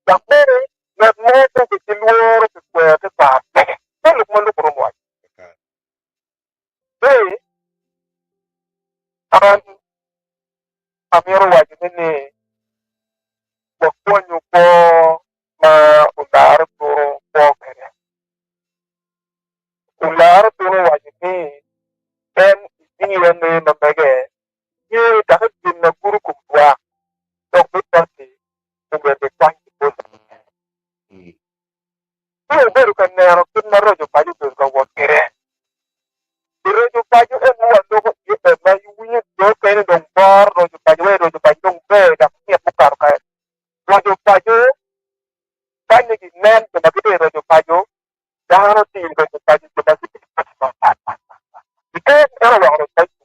D: Dok bene, ngat mo pe obed ki lworo pi kwero tekwaro mege. Meno lok ma Luke Rome owaco. Pe, an amito wacone ni wapwonyo kwo ma olaro tunu kwo kwede. Olaro tunu owaco ni en i DNA ma mege tye dok i gin ma gudo kom lwak dok me pati omyero gikwany ki bot lubanga. Ci obedo ka neno kit ma roco paco obedo ka wot kwede. I roco paco en ma waloko iye en ma iwinyo jo okene dong boro roco paco wai roco paco dong ber dok mit mukato kare. Roco paco kanye ginen jo ma gitye i roco paco dano tye i roco paco jo ma gitye ki paci mapat pat. I kare meno oweko roco paco.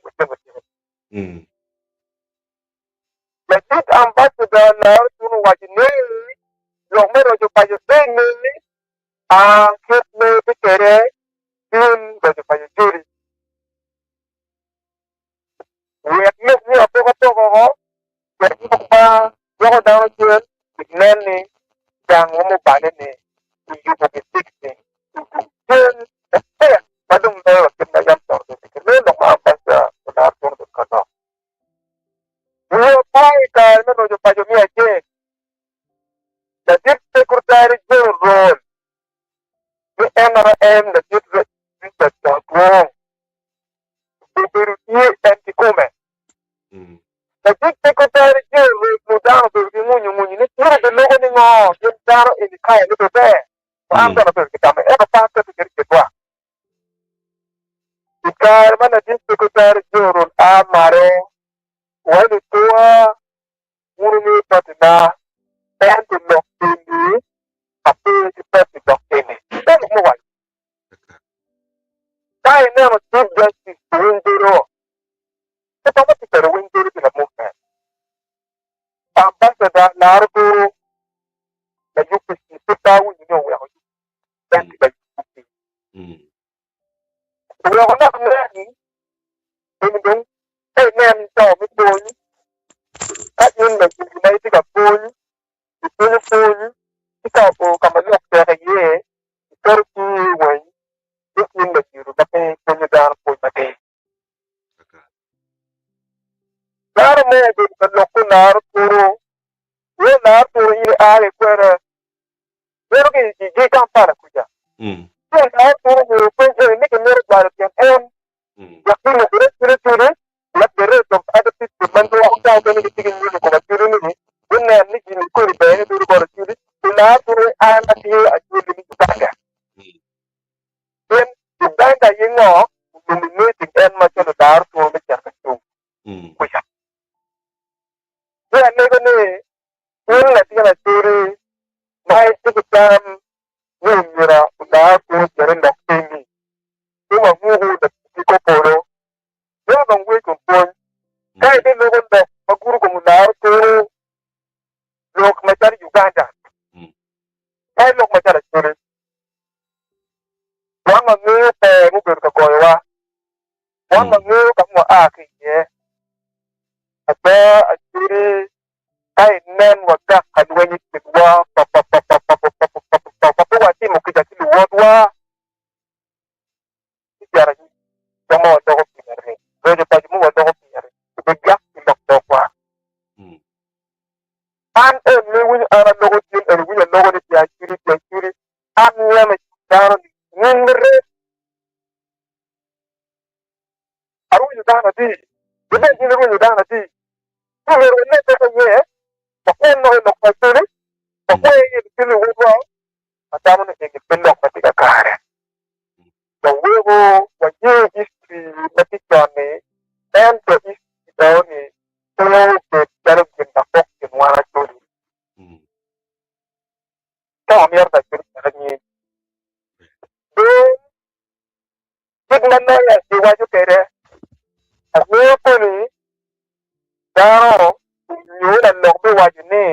D: woko, wek lok ma dwoko dano cen ginen ni jangwa mubale-ni kiyubo ki-fixing odug cen matek ma dong loyo wa kit ma yam con obedo kwede. Meno lok ma Ambassador Olar Tunu obedo ka lok. Wiwa po i kare me roco paco me acel, ladit Secretary General me NRM ladit Richard Otwong obedo tye en kikome. Ladit Secretary General dano obedo ki ngunyu ngunyu ni tye biloko ni ngo gin dano eni kayo ni pe ber. An bene abedo ki tamme ento pe aketo kede kitwa. I kare ma ladit Secretary General a malo wa lutuwa wun wungeyo patina ento lok eni ape ki pati lok eni. Meno lok muwaco. Ka ineno Chief Justice winy bedo pe romo tic kwede winy bedo ki lamuk-ne. Ambassador laro turu la UPC pe pe awinyo ni oweko en tye ka UPC. Oweko lok nen eni dong ka inen cawa me pwony ka in lajiri ma itye ka pwony ipwonyo pwony ci ka oo ka ma lok tek iye iketo cingi i wangi ni in lajiri ma pe ipwonyo dano pwony matir. Dano mo obedo ka lok ki olaro turu, wee olar turu in ia ki kwene? Meno ki i Kampala kuca. Ci olar turu myero openy eni ni kimito cwalo tyen en wek gilokere cwiny cwiny wek the rest of other people ma nongo ca mukene gitye ki nyim i kom acholi ni gunen ni gin kodi ber ni bedo bot acholi. Olar turu an atye acholi me Uganda. Pien Uganda aye ngo nominating en macalo daro turu me cito ka cung kuca. Ci alego ni in latin Acholi ma itye ki tam ni omyero odar turu ocit i lok piny-ni, ci wanguku laticci kor polo. Meno dong wec kom pwony. Ka ibiloko lok ma gudo kom olaro turu lok macalo Uganda, pe lok macalo Acholi. Wan wangeyo pee mubedo ka goyowa. Wan wangeyo ka ma waa ki iye. Ada, Acholi, ka inen wagak ka lweny i kinwa, papapapapapapapapa, ma pe watimo kica ki luwotwa, ci cito anyim jo ma waloko pire-ni, roco paco ma waloko pire-ni obigak ki lok dogwa. An en ma iwinyo an aloko tin eni iwinyo aloko ni pi acwili pi acwili an ngiya me dano ni nying me ret arwenyo dano adi gibed gin irwenyo dano adi ci myero walebbe ka iye wakwan lok i lok pa acwili wakwer iye lutin luwotwa atamo ni eni pe lok ma tye kakare waweko waye history ma tye con-ni ento history eno-ni pe obed calo gin ma pok kin wan Acholi. Ka wamito ni Acholi ocit anyim, dong kit ma lawyers giwaco kwede, angeyo koni dano onyo lalok me waco ni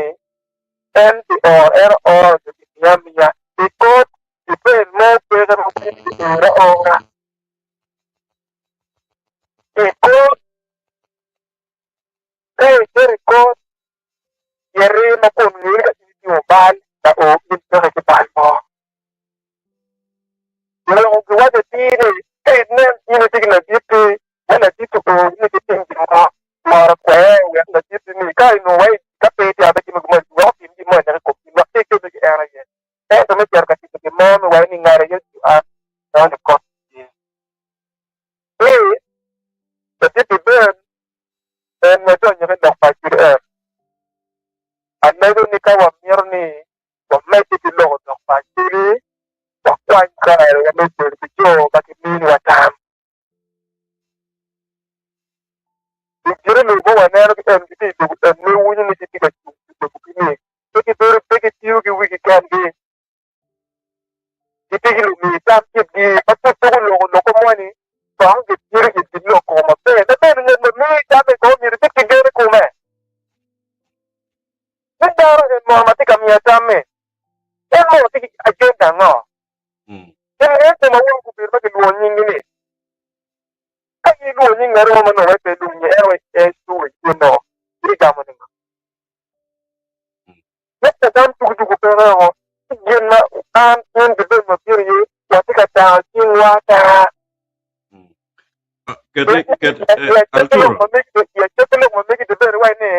D: en pi oro en ooro nyo kimiye amiya i kot depend mo peke ma pud kiore aora i kot. Ka icito i kot, iti ma kun ngeri ka in itimo bal la o in peke ki bal mo. Loko giwaco atir ni ka inen in itye ki laditti ma laditti o ni ki tim gin mo, moro kwer wek laditti ni ka inongo wa ka pe itye abe timo gin mo wek otim gin mo ineke i kom in wek pe ikemme ki en aye. Ento me cito ka timo gin mo me waco ni ngat aye otiyo an nongo ni kot tye. Ci laditti ben En wadonyo me lok pa Acil-en. Alego ni ka wamito ni wamedde ki loko lok pa Acil-li, wakwany karewa me bedo ki jo ma giminiwa tam. Ludito lobo ma waneno ki en gitye i lobo en ma iwinyo ni gitye ka cung pi lobogi-ni, pe gibedo pe gitiyo ki wigi kengi. Gitye ki lumi tam kitgi ma pud pe guloko loko moni, kong gitito itgi loko maber. Ma bene ngat ma miyi tamme kong myero ibed ki gen i kome. Ni dano en mono ma tye ka miya tamme, en mono tye ki agenda ango? Gin ento ma wun gubedo ma gilwongo nyingi-ni, ka in ilwongo nying ngat mo ma nongo pe ilwongo nyinge, en aye ecung i kinno. Acakki lok ma megi i acakki lok ma megi de bene iwaci ni,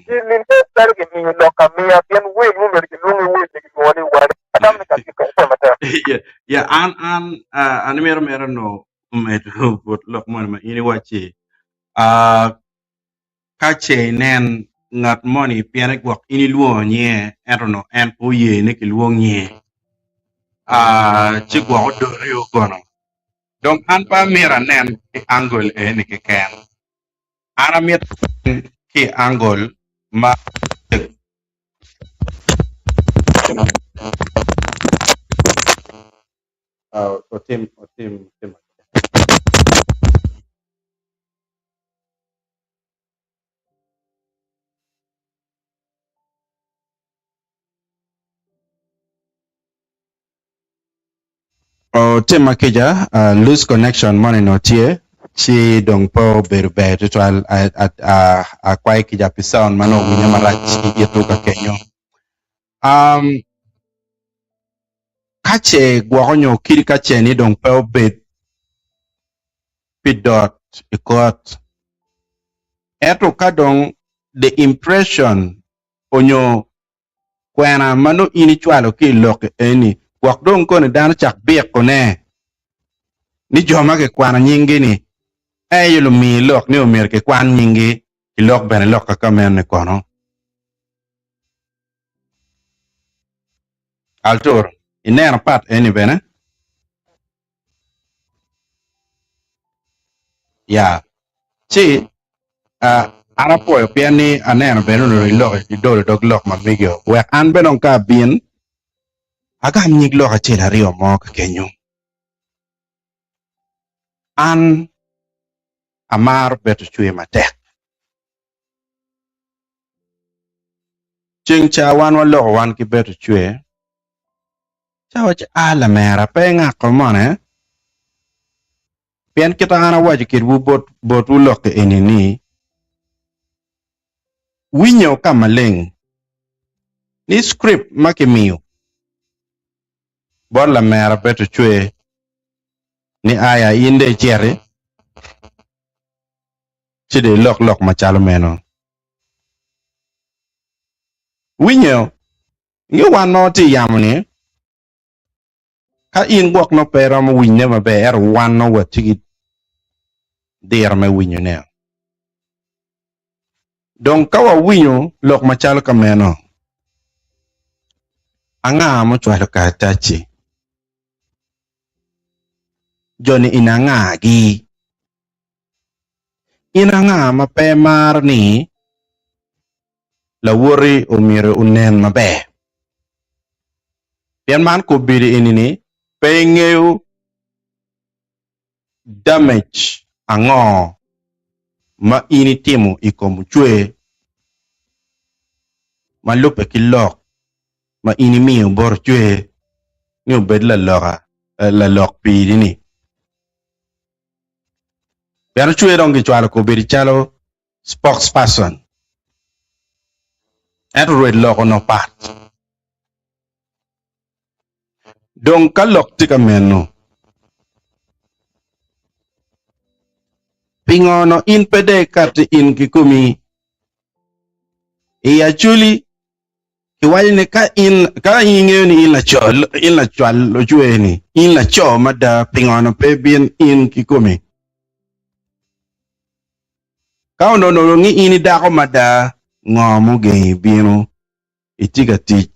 D: Gin-ni nen calo gimiyo lok amiya pien wel ma myero gilwongi wel ni gilwongo ni wali. Atamo ni kare tye kong matek.
A: Ya, an an an imito mere onongo omedo but lok moni ma in iwacci ka ce inen ngat moni pien gwok in ilwongo nyinge ento onongo en pe oye ni kilwong nyinge ci gwok odoti kono. Dong an pe amito anen ki angle eni keken. An amito anen ki i angle ma otim otim otim. Otima kica, loose connection moni onongo tye ci dong pe obedo ber tutwal. Akwayo kica pi sound ma nongo owinye marac i itu ka kenyo. Ka ce gwoko nyo kidi ka ce ni dong pe obed pi dot i kot, ento ka dong the impression onyo Kwena ma nongo in icwalo ki i lok eni gwok dong koni dano cak bikone ni jo ma kikwano nyinggi-ni aye lumi lok ni omyero kikwan nyinggi ki lok bene lok kaka meno-ni kono. Altur, ineno pat eni bene? Ya, ci an apwoyo pien ni aneno bene onongo iloko idolo dog lok ma megi-o wek an bene dong ka abin agam nyig lok acel aryo mo kekenyo. An amaro beto cwer matek. Ceng ca wan waloko wan ki beto cwer, Ci awacci, A lamera, pe ingako mone, pien kit ma an awaco kwedwu botwu lok-ki eni ni, winyo ka maleng ni script ma kimiyo bot lamera beto cwer ni aya in dong iciti ci dong ilok lok macalo meno. Winyo Nge wan ma watye i yamo-ni, ka in gwok nongo pe iromo winyone maber, ento wan nongo watye ki diro me winyone. Dong ka wawinyo lok macalo ka meno, anga mucwalo karatac-ci? Jo-ni in angagi? In anga ma pe maro ni lawoti omyero onen maber? Pien man kobedo eni-ni pe ingeyo damage ango ma in itimo i kom ocwer ma lubbe ki lok ma in imiyo bot ocwer ni obed laloka lalok piri-ni. Pien ocwer dong kicwalo kobedo calo spokesperson ento rwed lok onongo pat. Dong ka lok tye ka meno, pingo onongo in pe dong ikati in kikomi i Acholi Kiwaco ni ka in ka in ingeyo ni in laco in lacwal ocwer ni in laco mada pingo onongo pe ibin in kikomi? Ka onongo onongo ni in idako mada ngo mugengi bino itye ka tic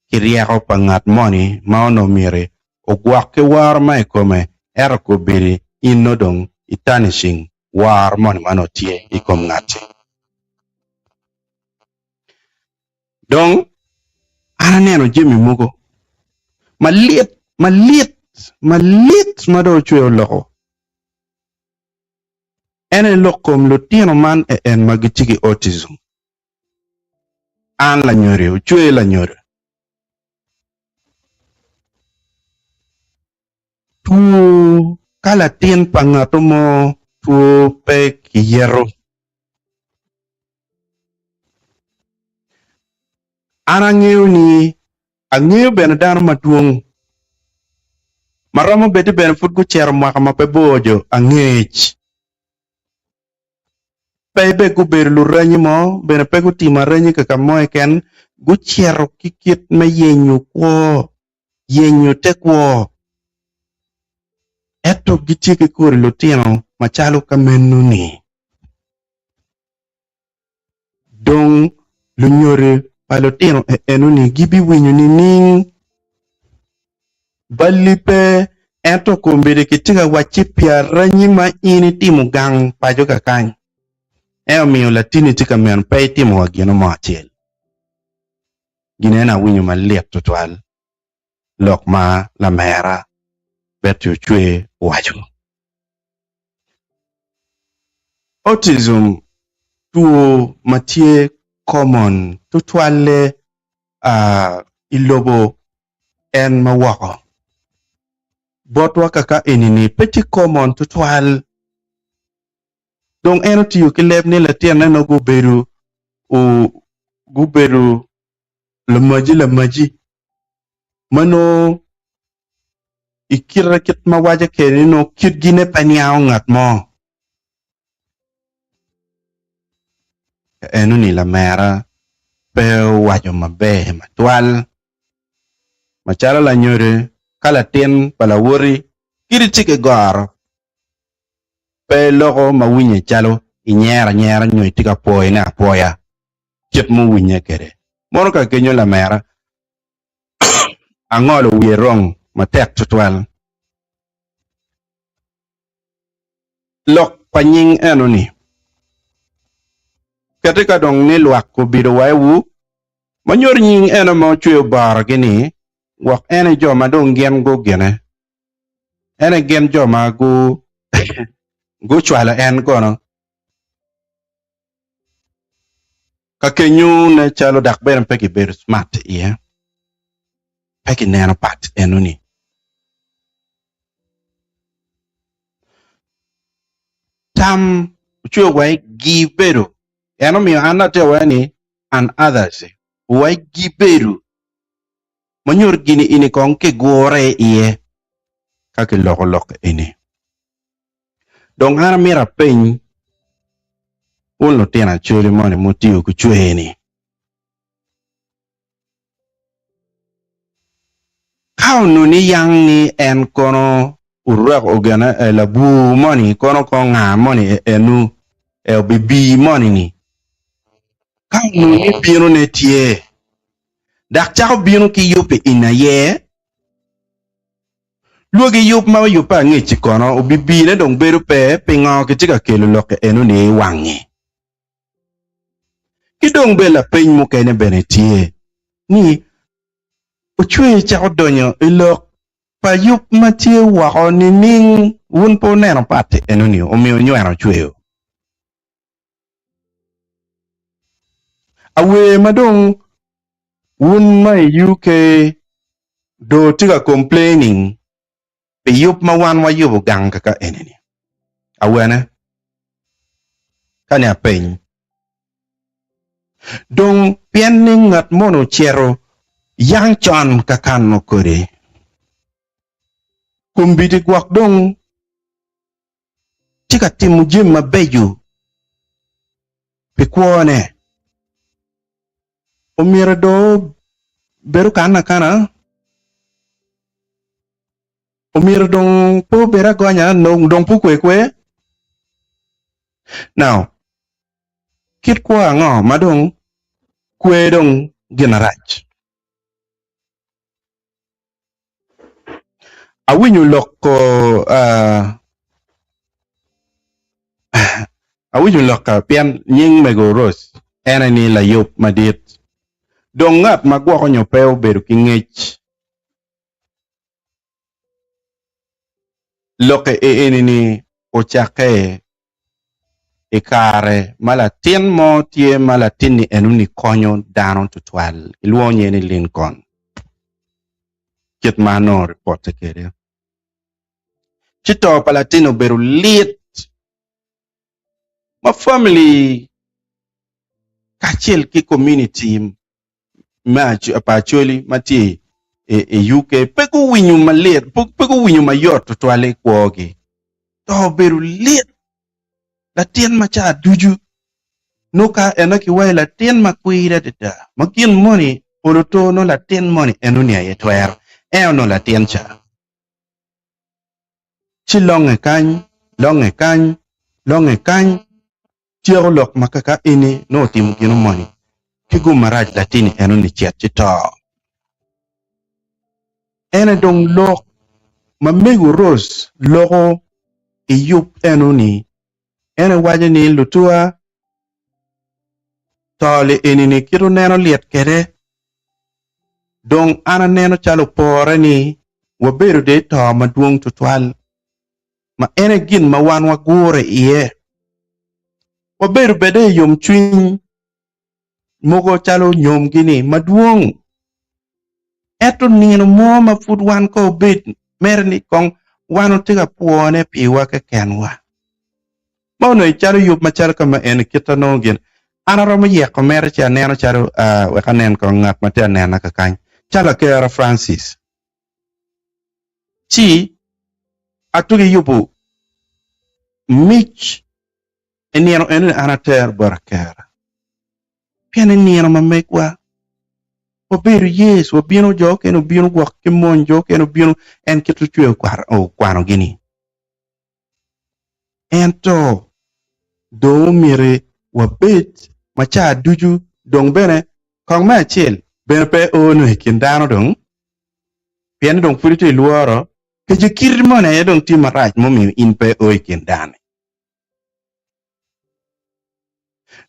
A: ki ryeko pa ngat moni ma onongo myero ogwok ki woro ma i kome ento kobedi in nongo dong i tarnishing woro moni ma onongo tye i kom ngat-ti. Dong an aneno jami mogo malit, malit, malit ma dong ocweyo oloko. En aye lok kom lutino man en ma gitye ki autism. An lanyodo, ocweyo lanyodo. Two ka latin pa ngato mo two pe kiyeto. An angeyo ni angeyo bene dano madwong ma romo bed ni bene pud gucito mwaka ma pe bor jo angec. Pe bene gubedo luranyi mo, bene pe gutimo aranyi kaka mo keken, gucito ki kit me yenyo kwo, yenyo te kwo. Ento gitye ki kodi lutino macalo ka meno-ni. Dong lunyodo pa lutino eno-ni gibiwinyo nining? Balli pe, ento kombeddi kitye ka wacci pi aranyi ma in itimo gang paco kakany, en omiyo latinni tye ka meno pe itimo wa gino mo acel. Gin eno awinyo malit tutwal lok ma lamera Betty Ocwe owaco. Autism two ma tye common tutwalle i lobo en ma woko. Botwa kaka eni-ni pe tye common tutwal. Dong en otiyo ki leb ni latinne nongo gubedo gubedo lamaji lamaji ma nongo i kite kit ma waco kwede ni nongo kitgine pe niango ngat mo. Enoni lamera pe owaco maber matwal. Macalo lanyodo ka latin pa lawoti kadi tye ki goro pe iloko ma winye calo inyero anyera nyo itye ka pwoyone apwoya kit muwinye kwede. Mono ka kenyo lamera angolo wiye rong matek tutwal. Lok pa nying eno-ni. Keti ka dong ni lwak obido wa i wu, ma nyuto nying eno ma ocweyo borogi-ni, gwok en aye jo ma dong gin gugine, en aye gin jo ma gucwalo en kono. Ka kenyo nen calo dok bene pe gibedo smart iye, pe gineno pat enoni. Tam ocweyo wa i gibedo, en omiyo an atye awaco ni and others wa i gibedo ma nyuto gini eni kong kigure iye ka kiloko lok eni. Dong an amito apeny wun lutino Acholi moni mutiyo ki cwer-ni, ka onongo ni yang ni en kono orweko ogene e labwor moni kono kong nga moni enu e obibi moni-ni, ka onongo ni binone tye dok cako bino ki yub i in aye, Lwogi yub ma oyubbe angec-ci kono obibine dong bedo pe, pingo kitye ka kelo lok enoni i wangi? Ki dong bene lapeny mukene bene tye ni, Ocwer cako donyo i lok pa yub ma tye woko nining? Wun pe wuneno pat enoni omiyo nyweno ocweyo? Awer ma dong Wun ma i UK do tye ka complaining pi yub ma wan wayubo gang kaka eni-ni. Awene? Ka ni apeny. Dong pien ni ngat moni ocito yang con ka kano kodi, kombeddi gwok dong tye ka timo jami mabeco pi kwone. Omyero dong obed okan akana? Omyero dong pe obed agonya dong pe okwe kwe? Now, kit kwo ango ma dong kwe dong gin marac? Awinyo lok awinyo lokka pien nying mego Rose en aye ni layub madit. Dong ngat ma gwoko nyo pe obedo ki ngec Lokke eni-ni ocakke i kare ma latin mo tye ma latin-ni enoni konyo dano tutwal. Kilwongo nyinge ni Lincoln, kit ma anongo ripotte kwede. Ci to pa latin-ni obedo lit ma famili kacel ki komuniti me pa Acholi ma tye i UK pe guwinyo malit, pe guwinyo mayot tutwal i kwogi. To obedo lit latin ma ca ducu. Nongo ka eno kiwaco latin ma kwiri adada ma gin moni olo to nongo latin moni enoni aye twero en onongo latin ca. Ci longe kany, longe kany, longe kany, tyeko lok ma kaka eni nongo otimo gino moni ki gum marac latini enoni cet ci to. Ene dong lok ma mego Rose loko i yub enoni En owaco ni, Lutuwa, to-li eni-ni kit wuneno lit kwede, dong an aneno calo opore ni wabedo de i to madwong twatwal, ma en aye gin ma wan wagure iye. Wabedo bene i yomcwiny mogo calo nyomgi-ni madwong, ento nino mo ma pud wan kong obed mere ni kong wan watye ka pwone piwa kekenwa. Ma onongo calo yub macalo ka ma eni kit anongo gin an aromo yeko mere ci aneno calo wek anen kong ngat ma tye anena kakany calo Akera Francis ci atugi yubo mic I nino eno-ni an atero bot Akera, pien i nino ma megwa wabedo yes, wabino, jo okene obino gwok ki mony, jo okene obino, en kit ocweyo okwanogi-ni. Ento dong omyero wabed ma ca ducu dong bene kong me acel bene pe o nongo i kin dano dong, pien ni dong pud itye i lworo, kece kiti moni aye dong tye marac mumiyo in pe o i kin dano-ni.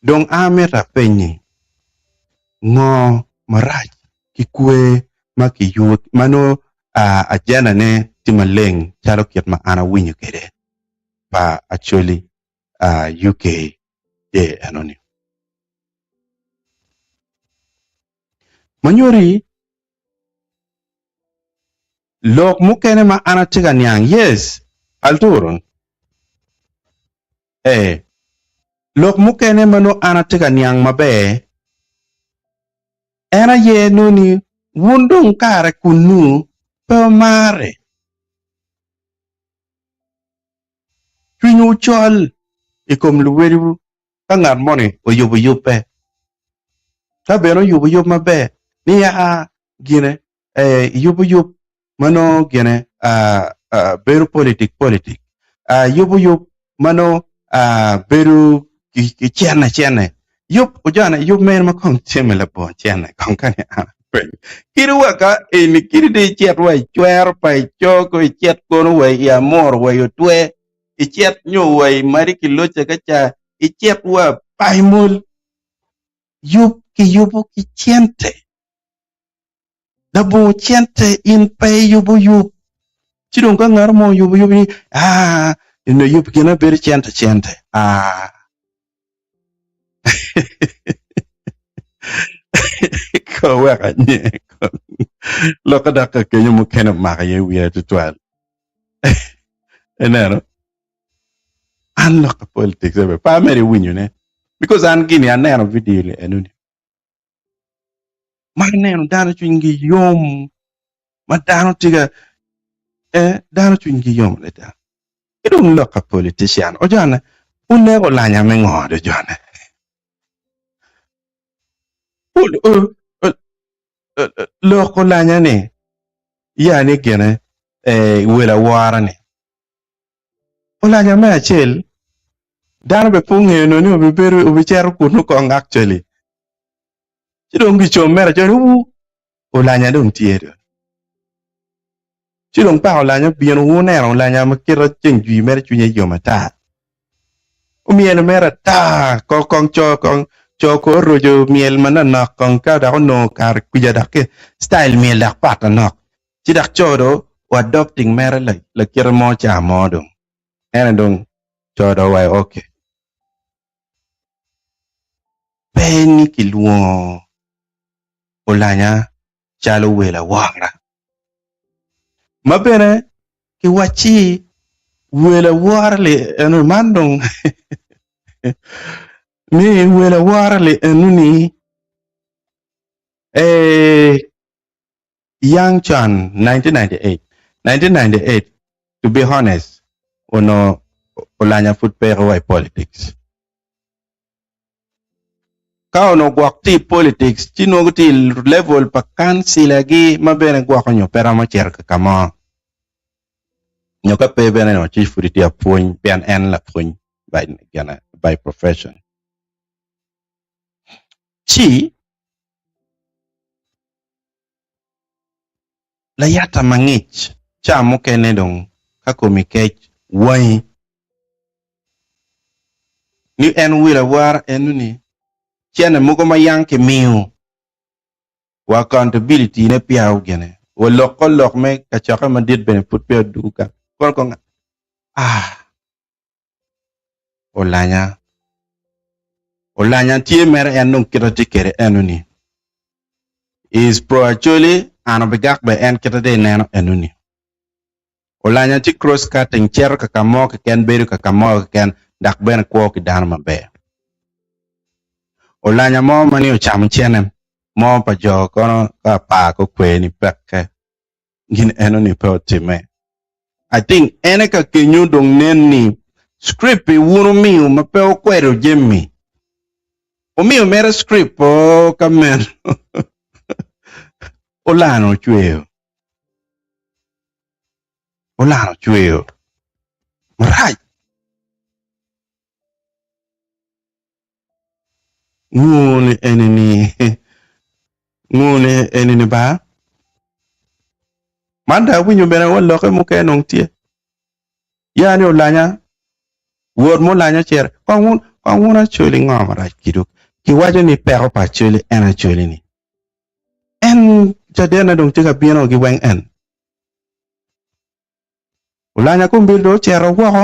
A: Dong amito apenyi, ngo marac ki kwer ma kiyubo ma nongo ajendane tye maleng calo kit ma an awinyo kwede pa Acholi UK day enoni? Ma nyuti Lok mukene ma an atye ka niang, yes, Alturo, ee, lok mukene ma nongo an atye ka niang maber, en aye nongo ni wun dong kare kunnu pe wumare. Cwinywu col i kom luwediwu ka ngat moni oyubo yubbe. Ka bene oyubo yub maber, ni aa gine iyubo yub ma nongo gine bedo politik politik, yubo yub ma nongo bedo ki cene cene, yub ojone yub mene ma kong timme labongo cene kong ka ni an apenyo. Kadi wa ka eni kadi dong icit wa i cwero pa icogo icit kono wa i amuru wa i otwe icit nyo wa i madi kiloca ka ca icit wa paimol yub kiyubo ki cente. Labongo cente in pe iyubo yub. Ci dong ka ngat mo oyubo yub ni aa eno yub gine bedo cente cente aa ko wek anye lok dok ka kenyo mukene omako iye wiya tutwal ineno an lok ka politics pe amedde winyone because an gini aneno video ni enoni Ma ineno dano cwinygi yom, ma dano tye ka eh, dano cwinygi yom adada. Ki dong lok pa politician, ojone wuneko olanya me ngo do jone? Lok olanya ni ya ni gine eh, wel awora ni. Olanya me acel, dano bene pe ongeyo nongo ni obibedo obicito kunu kong actually. Ci dong gicom mere acel ni wu olanya dong tye do. Ci dong paka olanya obino wu oneno olanya ma kite ceng jwi mere cwinye yom ata. Omyelo mere ata ko kong co kong co ko oroco myel manonok kong ka dok onongo kare kwica dok ki style myel dok pat manok. Ci dok co do o adopting mere lakite mo ca mo dong. Ene dong co do owaco okay. Pe ni kilwongo Olanya calo wel awora, ma bene kiwacci wel awora li eno man dong ni wel awora li eno ni ee yang con 1998 1998 to be honest onongo Olanya pud peke wa i politics. Ka onongo gwok tye i politics ci nongo tye i level pa kancilagi ma bene gwoko nyo pe romo cito ka mo. Nyo ka pe bene nongo ci pud itye apwony pien en lapwony by, by profession. Ci layata mangic ca mukene dong ka komi kec wangi ni en wil awara eno-ni cene mogo ma yang kimiyo wa accountability ne peya ogene wa lok ko lok me kacokke madit bene pud peya odwogo gang kono kong ah olanya olanya tye mere en dong kite tye kwede eno-ni is pro Acholi an obigak bene en kite dong ineno eno-ni. Olanya ci cross cutting cito ka ka mo keken bedo ka ka mo keken dok bene kwo ki dano maber. Olanya mo ma ni ocamo cene mo pa jo kono ka apar ka okwe ni peke gin eno ni pe otime. I think ene ka kenyo dong nen ni script pi wun omiyo ma pe okwedo jami omiyo mere script po ka meno olano ocweyo. Olano cweyo marac. Nguni eni-ni, nguni eni-ni ba. Man dong awinyo bene wa lokke mukene dong tye. Ya ni olanya, wot ma olanya ocito. Kong wun, kong wun Acholi ngo marac kidwu? Kiwaco ni peko pa Acholi en Acholi-ni. En cadenne dong tye ka bino gi weng en. Olanya kombeddi dong ocito woko,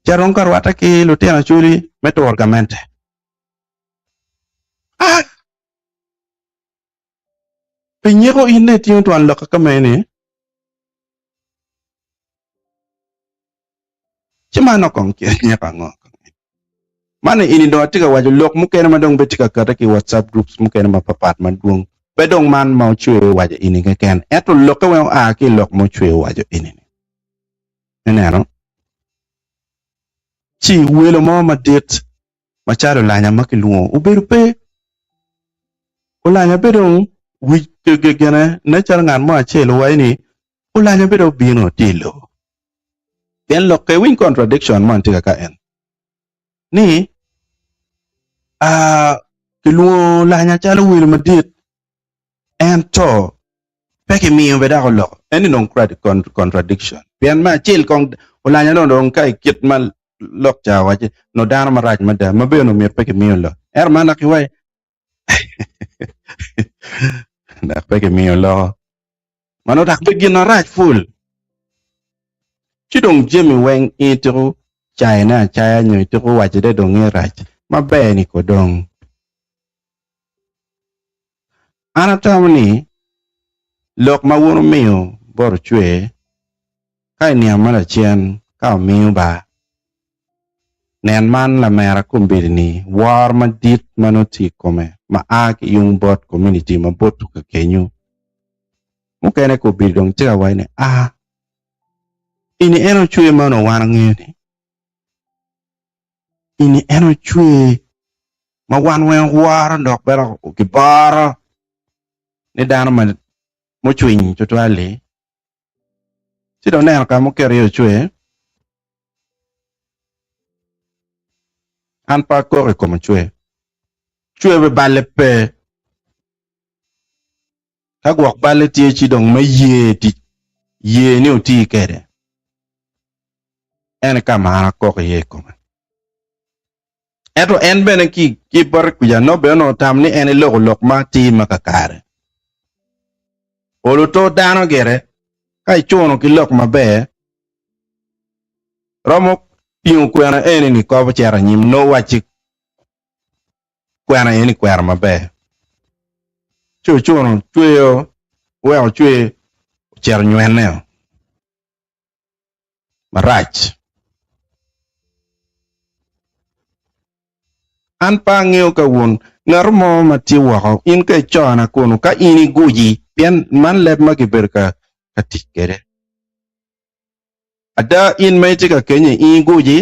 A: ocito dong ka rwatte ki lutino Acholi me turo gamente. Ah! Pi nyeko in ne itingo twon lokka ka meni, Ci man okong kit nyeko ango? Man eni dong atye ka waco lok mukene ma dong bene tye ka kati ki i WhatsApp groups mukene mapapat madwong. Pe dong man ma ocweyo waco eni keken, ento lokke weng oa ki i lok ma ocweyo waco eni-ni. Ineno? Ci welo mo madit macalo olanya ma kilwongo obedo pe. Olanya pe dong wic gene nen calo ngat mo acel owaco ni Olanya bene obino tye i lobo. Pien lokke iwiny contradiction mo tye kaka en ni ah, kilwongo Olanya calo welo madit ento pe kimiyo be dok oloko. Eni dong contradiction. Pien me acel kong Olanya dong dong ka i kit ma lok ca owaci no dano marac mada ma bene omyero pe kimiyo lok. Ento man dok iwaci dok pe kimiyo loko. Mano dok pe gin marac pul. Ci dong jami weng in itiko cayone acaya nyo itiko wacone dong ni rac maber ni ko dong. An atamo ni lok ma wun wumiyo bot ocwe ka i nino ma lacen ka omiyo ba nen man lamera kombeddi ni woro madit ma nongo tye i kome ma a ki yung bot komuniti ma boto ka kenyo. Mukene kombeddi dong tye ka waco ni aa eni en ocwe ma onongo wan wangeyo ni eni en ocwe ma wan weng woro dok bene kiboro ni dano ma mucwiny tutwal-li ci dong neno ka ma oketo iye ocwe an pe akok i kom ocwe cwe be balle pe Ka gwok balle tye ci dong me ye tic ye ni oti kwede en aye ka ma an akok iye i kome. Ento en bene ki ki bote kuca nongo bene onongo tamo ni en eloko lok ma atir ma kakare. Olo to dano gire ka icuno ki lok maber romo tingo kwena eni ni kobo cito anyim nongo wacci kwena eni kwena maber ci ocuno cweyo oweko ocwe ocito onywene marac. An pe angeyo ka wun ngat mo ma tye woko in ka icona kunu ka in iguci pien man leb ma kibedo ka tic kwede. Ada in ma itye ka kenye in iguci?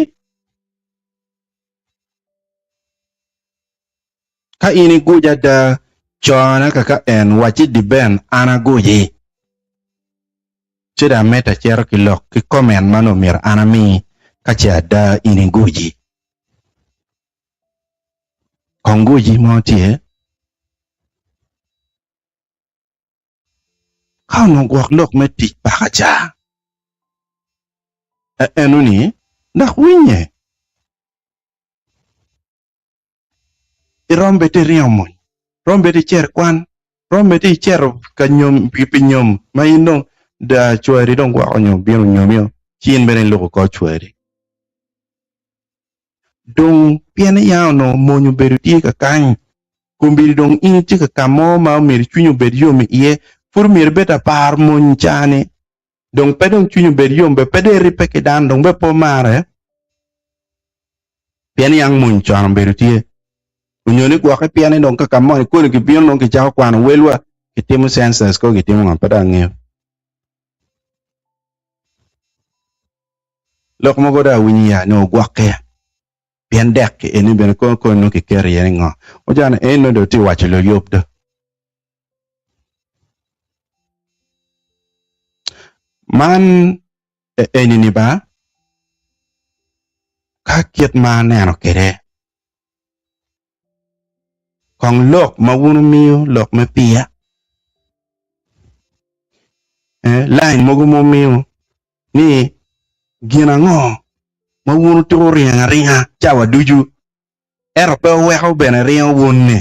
A: Ka in iguja ada, cona kaka en, wacci Diben an aguji. Ci dong amedde acito ki lok ki comment ma nongo myero an ami ka ce ada in iguji. Kong guji mo tye. Ka onongo gwok lok me tic paka ca, eno-ni dok winye. Irom bed iringo mony, romo bed icito i kwan, romo bed icito ka nyom pi nyom ma in dong da cwari dong gwoko nyo bino nyomio ci in bene iluko kor cwari. Dong pien ni ya onongo mony obedo tye kakany, kombeddi dong in itye ka ka mo ma omyero cwinyi obed yom iye, pud omyero ibed apar mony ca-ni. Dong pe dong cwinyi obed yom bene, pe dong iribbe ki dano, dong bene pe wumare, pien ni yang mony con obedo tye. Onyo ni gwokke pien ni dong ka ka moni koni kibino dong kicako kwano welwa, kitimo census ko kitimo ngo pe dong angeyo. Lok mogo dong awinyo ya ni ogwokke pien dek ki eni bene kono kono nongo kiketo iye ni ngo. Ojane en nongo dong tye waco luyub do. Man eni ni ba ka kit ma aneno kwede kong lok ma wun wumiyo lok me piya lain mogo ma wumiyo ni gin ango ma wun wutuko ringo aringa cawa ducu ento pe wuweko bene ringo wun-ni.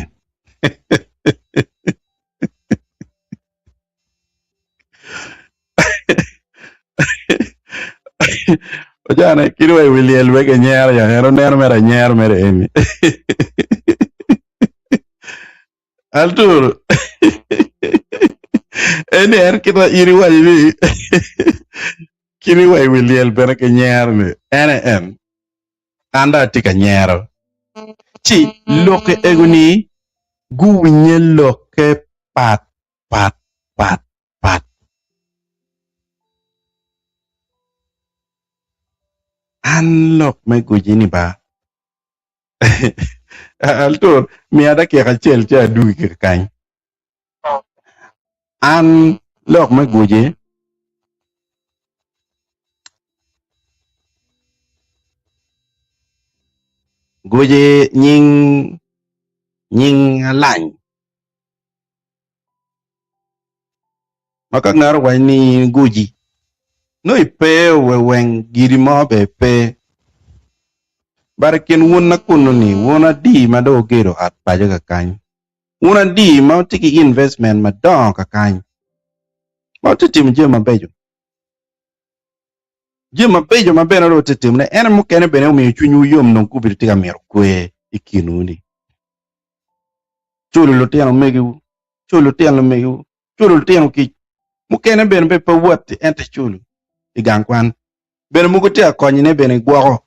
A: Ojane kit wa i wi lyel wek enyero ya en oneno mere anyero mere eni. Arturo eni en kit ma in iwaco ni kit wa i wi lyel bene kinyero ni en aye en. An dong atye ka nyero. Ci lokke ego-ni guwinye lokke pat pat pat pat. An lok me guji-ni ba. Altur, miya dakika acel ci adwogi ki kakany. An lok me guji guji nying nying alany ma ka ngat owaco ni in guji nongo ipe weng giri mo bene pe but i kin wun na kunu ni wun adi ma dong wugedo ot paco kakany Wun adi ma wutye ki investment madongo kakany ma wutye timo jami mabeco? Jami mabeco ma bene dong wutye timone ene mukene bene omiyo cwinywu yom dong gubedo tye ka mito kwer i kinwu-ni. Culo lutino megiwu, culo lutino lumegiwu, culo lutino kic mukene bene pe watti ento iculo i gang kwan. Bene mogo tye ka konyone bene igwoko.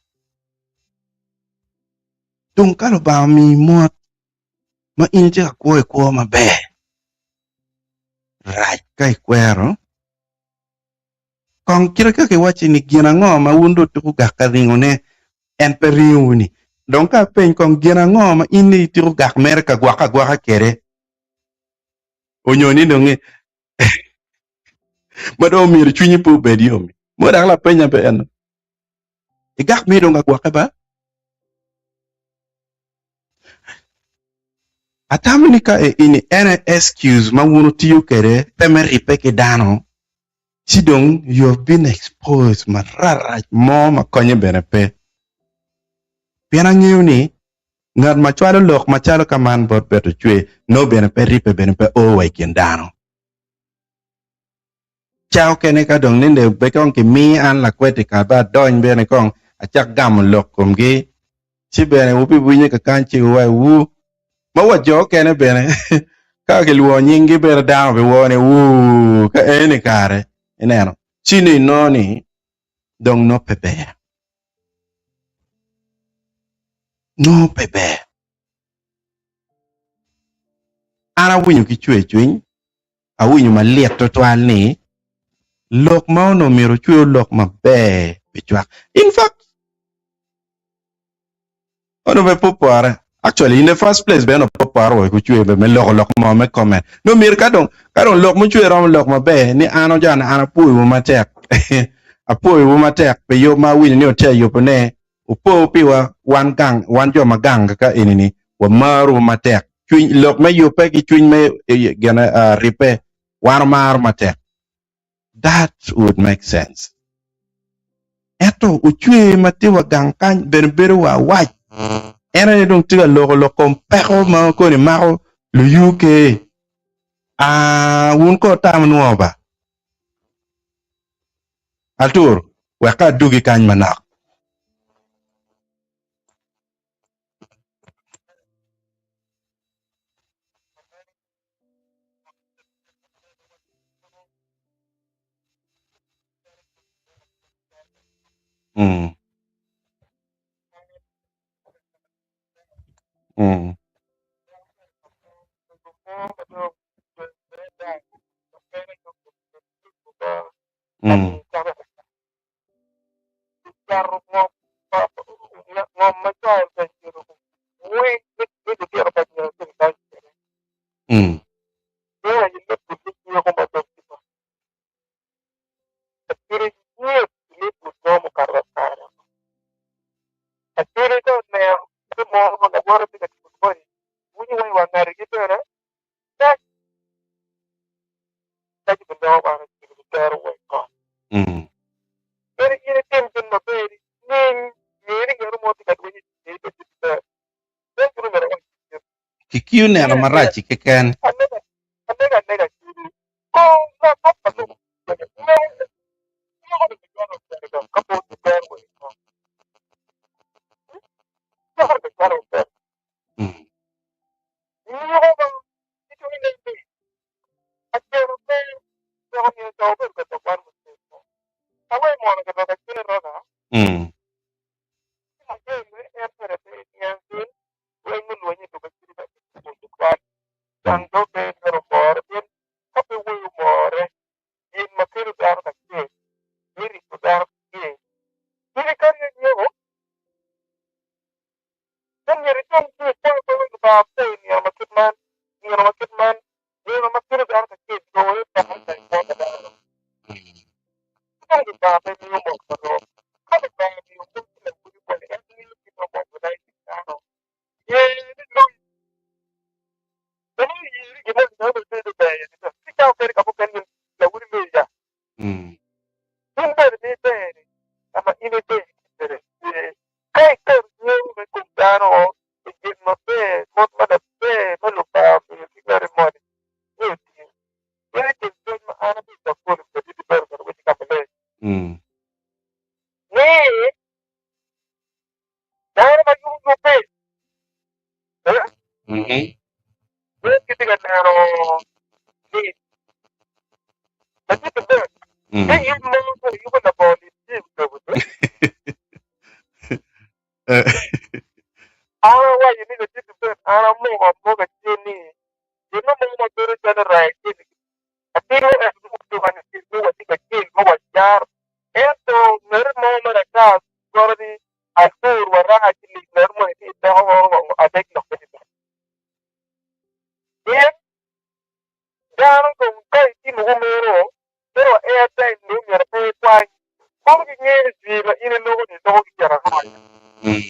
A: Dong ka Lubanga omiyi mot ma in itye ka kwo i kwo maber, rac ka ikwero. Kong kite ka kiwacci ni gin ango ma wun dong wutuko gak ka ringone, en pe ringowu-ni. Dong ka apeny kong gin ango ma in itiko gak mere ka gwoko agwoka kwede, onyo ni dong ma dong omyero cwinyi pe obed yom-mi. Mo dok lapenya pe eno. Igak mi dong ka gwokke ba? Atamo ni ka eni en aye excuse ma wun wutiyo kwede pe me ribbe ki dano, ci dong you have been exposed mararac mo ma konye bene pe. Pien angeyo ni ngat ma cwalo lok macalo ka man bot Beto Cwe nongo bene pe ribbe bene pe o wa i kin dano. Ca okene ka dong ninde be kong kimi an lakweti ka ba adony bene kong acak gamo lok komgi ci bene wubiwinyo kakany ci wuwaco wu ma wa jo okene bene ka kilwongo nyinggi bene dano biwo ni wuu ka eni kare ineno ci ni inongo ni dong nongo pe ber nongo pe ber an awinyo ki cwercwiny Awinyo malit twatwal ni lok ma onongo myero ocwe olok maber pi cwak. In fact, onongo bene pe opore. Actually in the first place bene opoporo wa kucwe be me loko lok mo me comment. No myero ka dong ka dong lok mucwe romo lok maber ni an ojane an apwoyo wu matek. Apwoyo wu matek pi yub ma awinyo ni wutye ka yubo ne. Wupo piwa wan gang wan jo ma gang kaka eni ni wamarowu matek. Cwiny lok me yubbe ki cwiny me gine ribbe wan wamaro matek. That would make sense. Ento ocwer ma tye wa gang kany bene bedo wa awac. En aye dong tye ka loko lok kom peko ma koni mako lu UK. Aa, wun ko tam nwo ba. Altur, wek ka adugi kany manok. Mm. Mm. Mm. Mm. Mm. Kikiyo neno marac-ci keken. Mm. Mm. Mm. Mm. Mhm. Mm. Eh. Mm.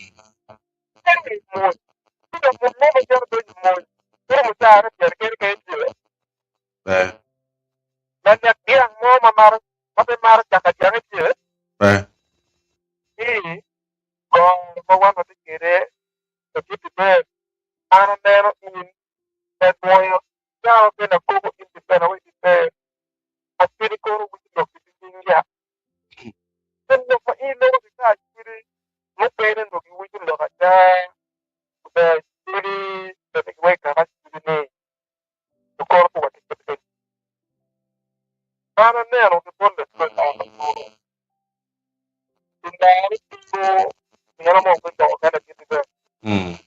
A: Eh. Eh. Mm.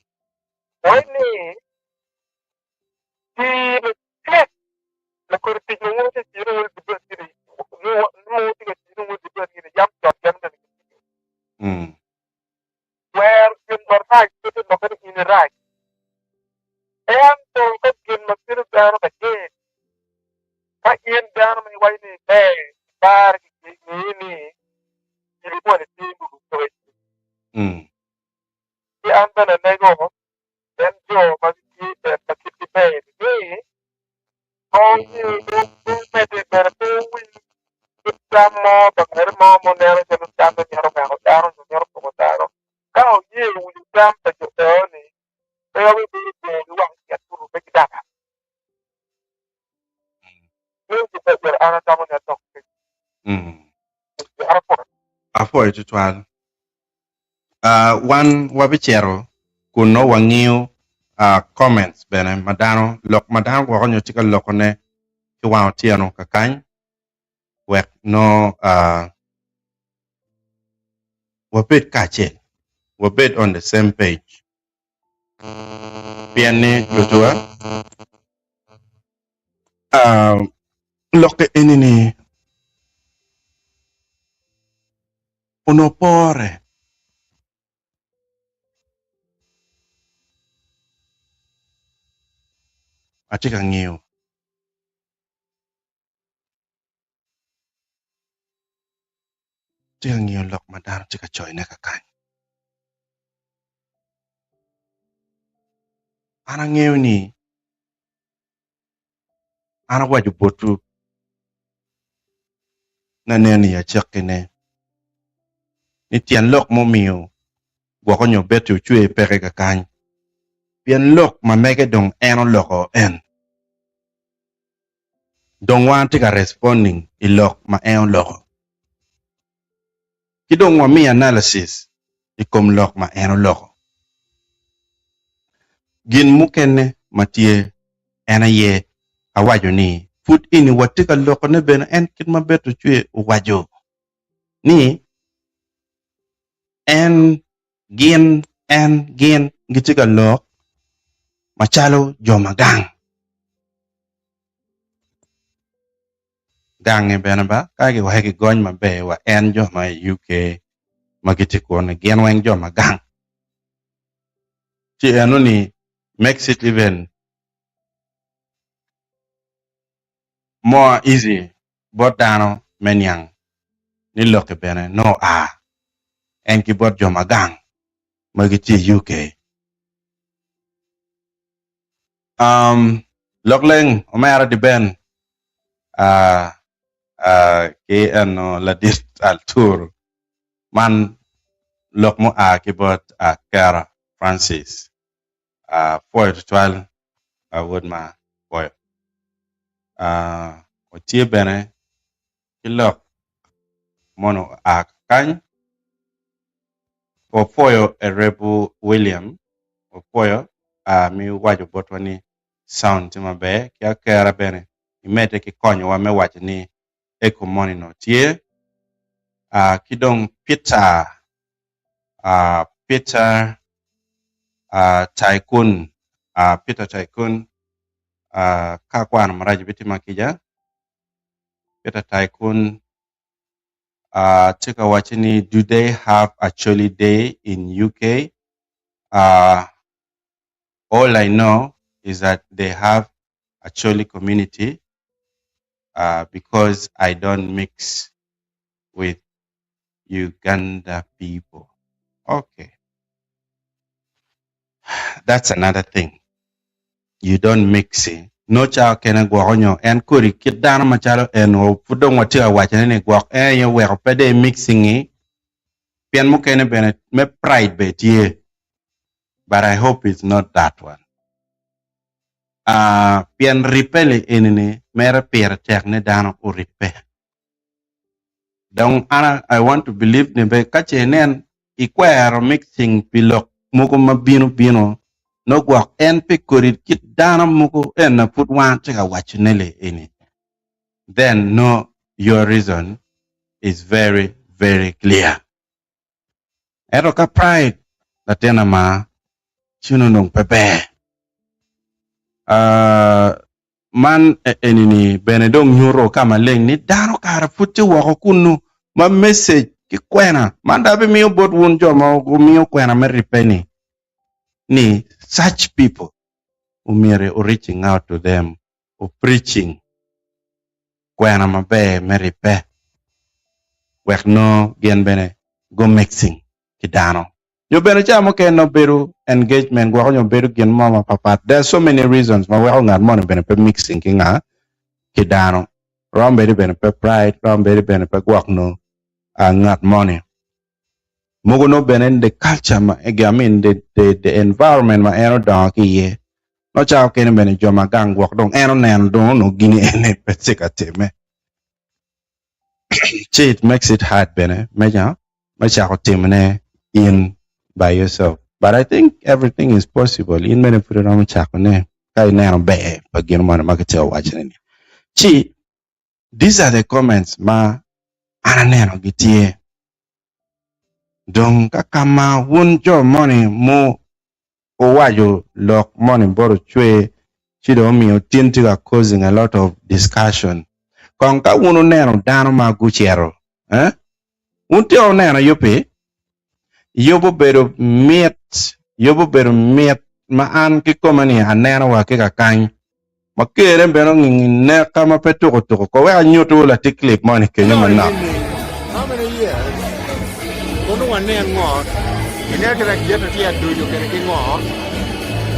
D: dano kacel. Ka in dano ma iwaco ni iber, ipare ki ngeyi ni kidi moni tye lulu kwedi. Ci an bene alego en jo ma gitye i tet ma kitgi ber-ri ni, Pe wumedde bene pe wuwiny kit tam mo pa ngat mo ma wuneno calo tamme mito ngako dano nyo mito poko dano. Ka wuye winyo tam pa jo eo-ni, pe wubibedo bor ki wang cet gurubbe ki daba. Meno gin ma myero an atamo ni adok kwede. An apwoyo.
A: Apwoyo tutwal. Wan wabicito kun nongo wangiyo comments bene ma dano lok ma dano gwoko nyo tye ka lokone ki wang otyeno kakany wek nongo wabed kacel wabed on the same page pien ni lutuwa lokke eni-ni onongo pore. Atye ka ngiyo. Atye ka ngiyo lok ma dano tye ka coyone kakany. An angeyo ni an awaco botwu nanen i acakkine ni tyen lok mumiyo gwoko nyo Betty ocwe peke kakany pien lok ma mege dong en oloko en dong wan tye ka responding i lok ma en oloko ki dong wamiyo analysis i kom lok ma en oloko. Gin mukene ma tye en aye awaco ni pud eni watye ka lokone bene en kit ma Betty Ocwe owaco ni en gin en gin gitye ka lok macalo jo ma gang. Gangi bene ba ka giweko gigony maber wa en jo ma i UK ma gitye kunu gin weng jo ma gang ci eno ni makes it even more easy bot dano me niang ni lokki bene nongo oa en ki bot jo ma gang ma gitye i UK. Um, lok leng omera di Ben uh, uh, ki eno ladit Altur man lok mua ki bot uh, Kera Francis uh, pwoyo tutwal uh, wod ma pwoyo uh, watye bene ki lok mono oa kany Wapwoyo Erebu William, wapwoyo a mi waco botwa ni sound tye maber ki akera bene imedde ki konyowa me waco ni echo moni no tye a ki dong Peter a Peter a Tycoon a Peter Tycoon a ka akwano marac ibitima kica Peter Tycoon Atye ka wacci ni do they have Acholi day in UK? All I know is that they have Acholi community because I don't mix with Uganda people. Okay. That's another thing. You don't mix it. No ca kene gwoko nyo en kodi kit dano macalo en o pud dong watye ka wacone ni gwok en aye oweko pe dong mixing-ngi pien mukene bene me pride bene tye but I hope it's not that one. Uh, pien ribbe li eni-ni mere pire tek ni dano oribbe. Dong an I want to believe ni be ka ce inen ikwero mixing pi lok mogo ma bino bino nongo gwok en pi kodi kit dano mogo en na pud wan tye ka waco ne li eni then no your reason is very very clear. Ento ka pride latin ama ci nongo dong pe ber. Uh, Man eni-ni bene dong nyuto ka maleng ni dano kare pud tye woko kunnu ma mesej ki kwena man dong abimiyo bot wun jo ma wumiyo kwena me ribbe-ni ni such people omyero reaching out to them. o-preaching kwena maber me ribbe wek nongo gin bene gu-mixing ki dano. Nyo bene ca mukene nongo bedo engagement gwoko nyo bedo gin mo mapapat. There are so many reasons ma weko ngat moni bene pe mixing ki nga? Ki dano. Romo bedo bene pe pride, romo bedo bene pe gwok nongo ngat moni. Mogo nongo bene the culture ma I mean the the the environment ma en odongo ki iye nongo ca okene bene jo ma gang gwok dong en oneno dong onongo gini eni pe tye ka timme ci it makes it hard bene me me cako timone in by yourself but I think everything is possible in bene pud iromo cakone ka ineno ber pa gin moni ma kitye ka wacone ni ci These are the comments ma an aneno gitye. Dong ka ka ma wun jo moni mu owaco lok moni bot ocwer ci dong omiyo tin tye ka causing a lot of discussion. Kong ka wun wuneno dano ma gucito eh? Wun tika wuneno yubbi? Yub obedo mit, yub obedo mit ma an kikome ni aneno wa ki kakany ma kerre bene ongingi neka ma pe tuko tuko ko wek anyutwu latik clip moni kenyo
E: Lord
A: manok.
E: nining? How many years? Kono wanen ngo? Ineno kit ageta tye adonyo kede ki ngo?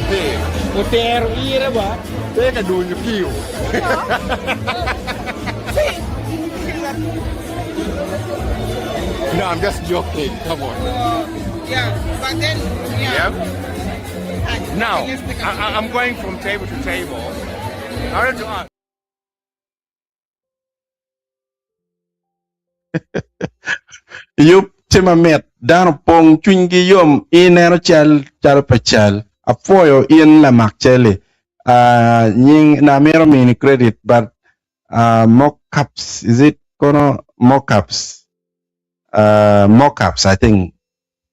E: Pii.
F: Otero ire wa.
E: Pe ka donyo kiyo. No, I'm just joking. Come on.
F: Yeah, but then, yeah.
E: Yeah. Now, I'm going from table to table. I wanted to ask.
A: Yub tye mamit, dano opong cwinygi yom ineno cal calo pa cal. Apwoyo in lamak cal-li. Ah, nying na amito mini credit but ah, mockups is it kono mockups? Ah, mockups I think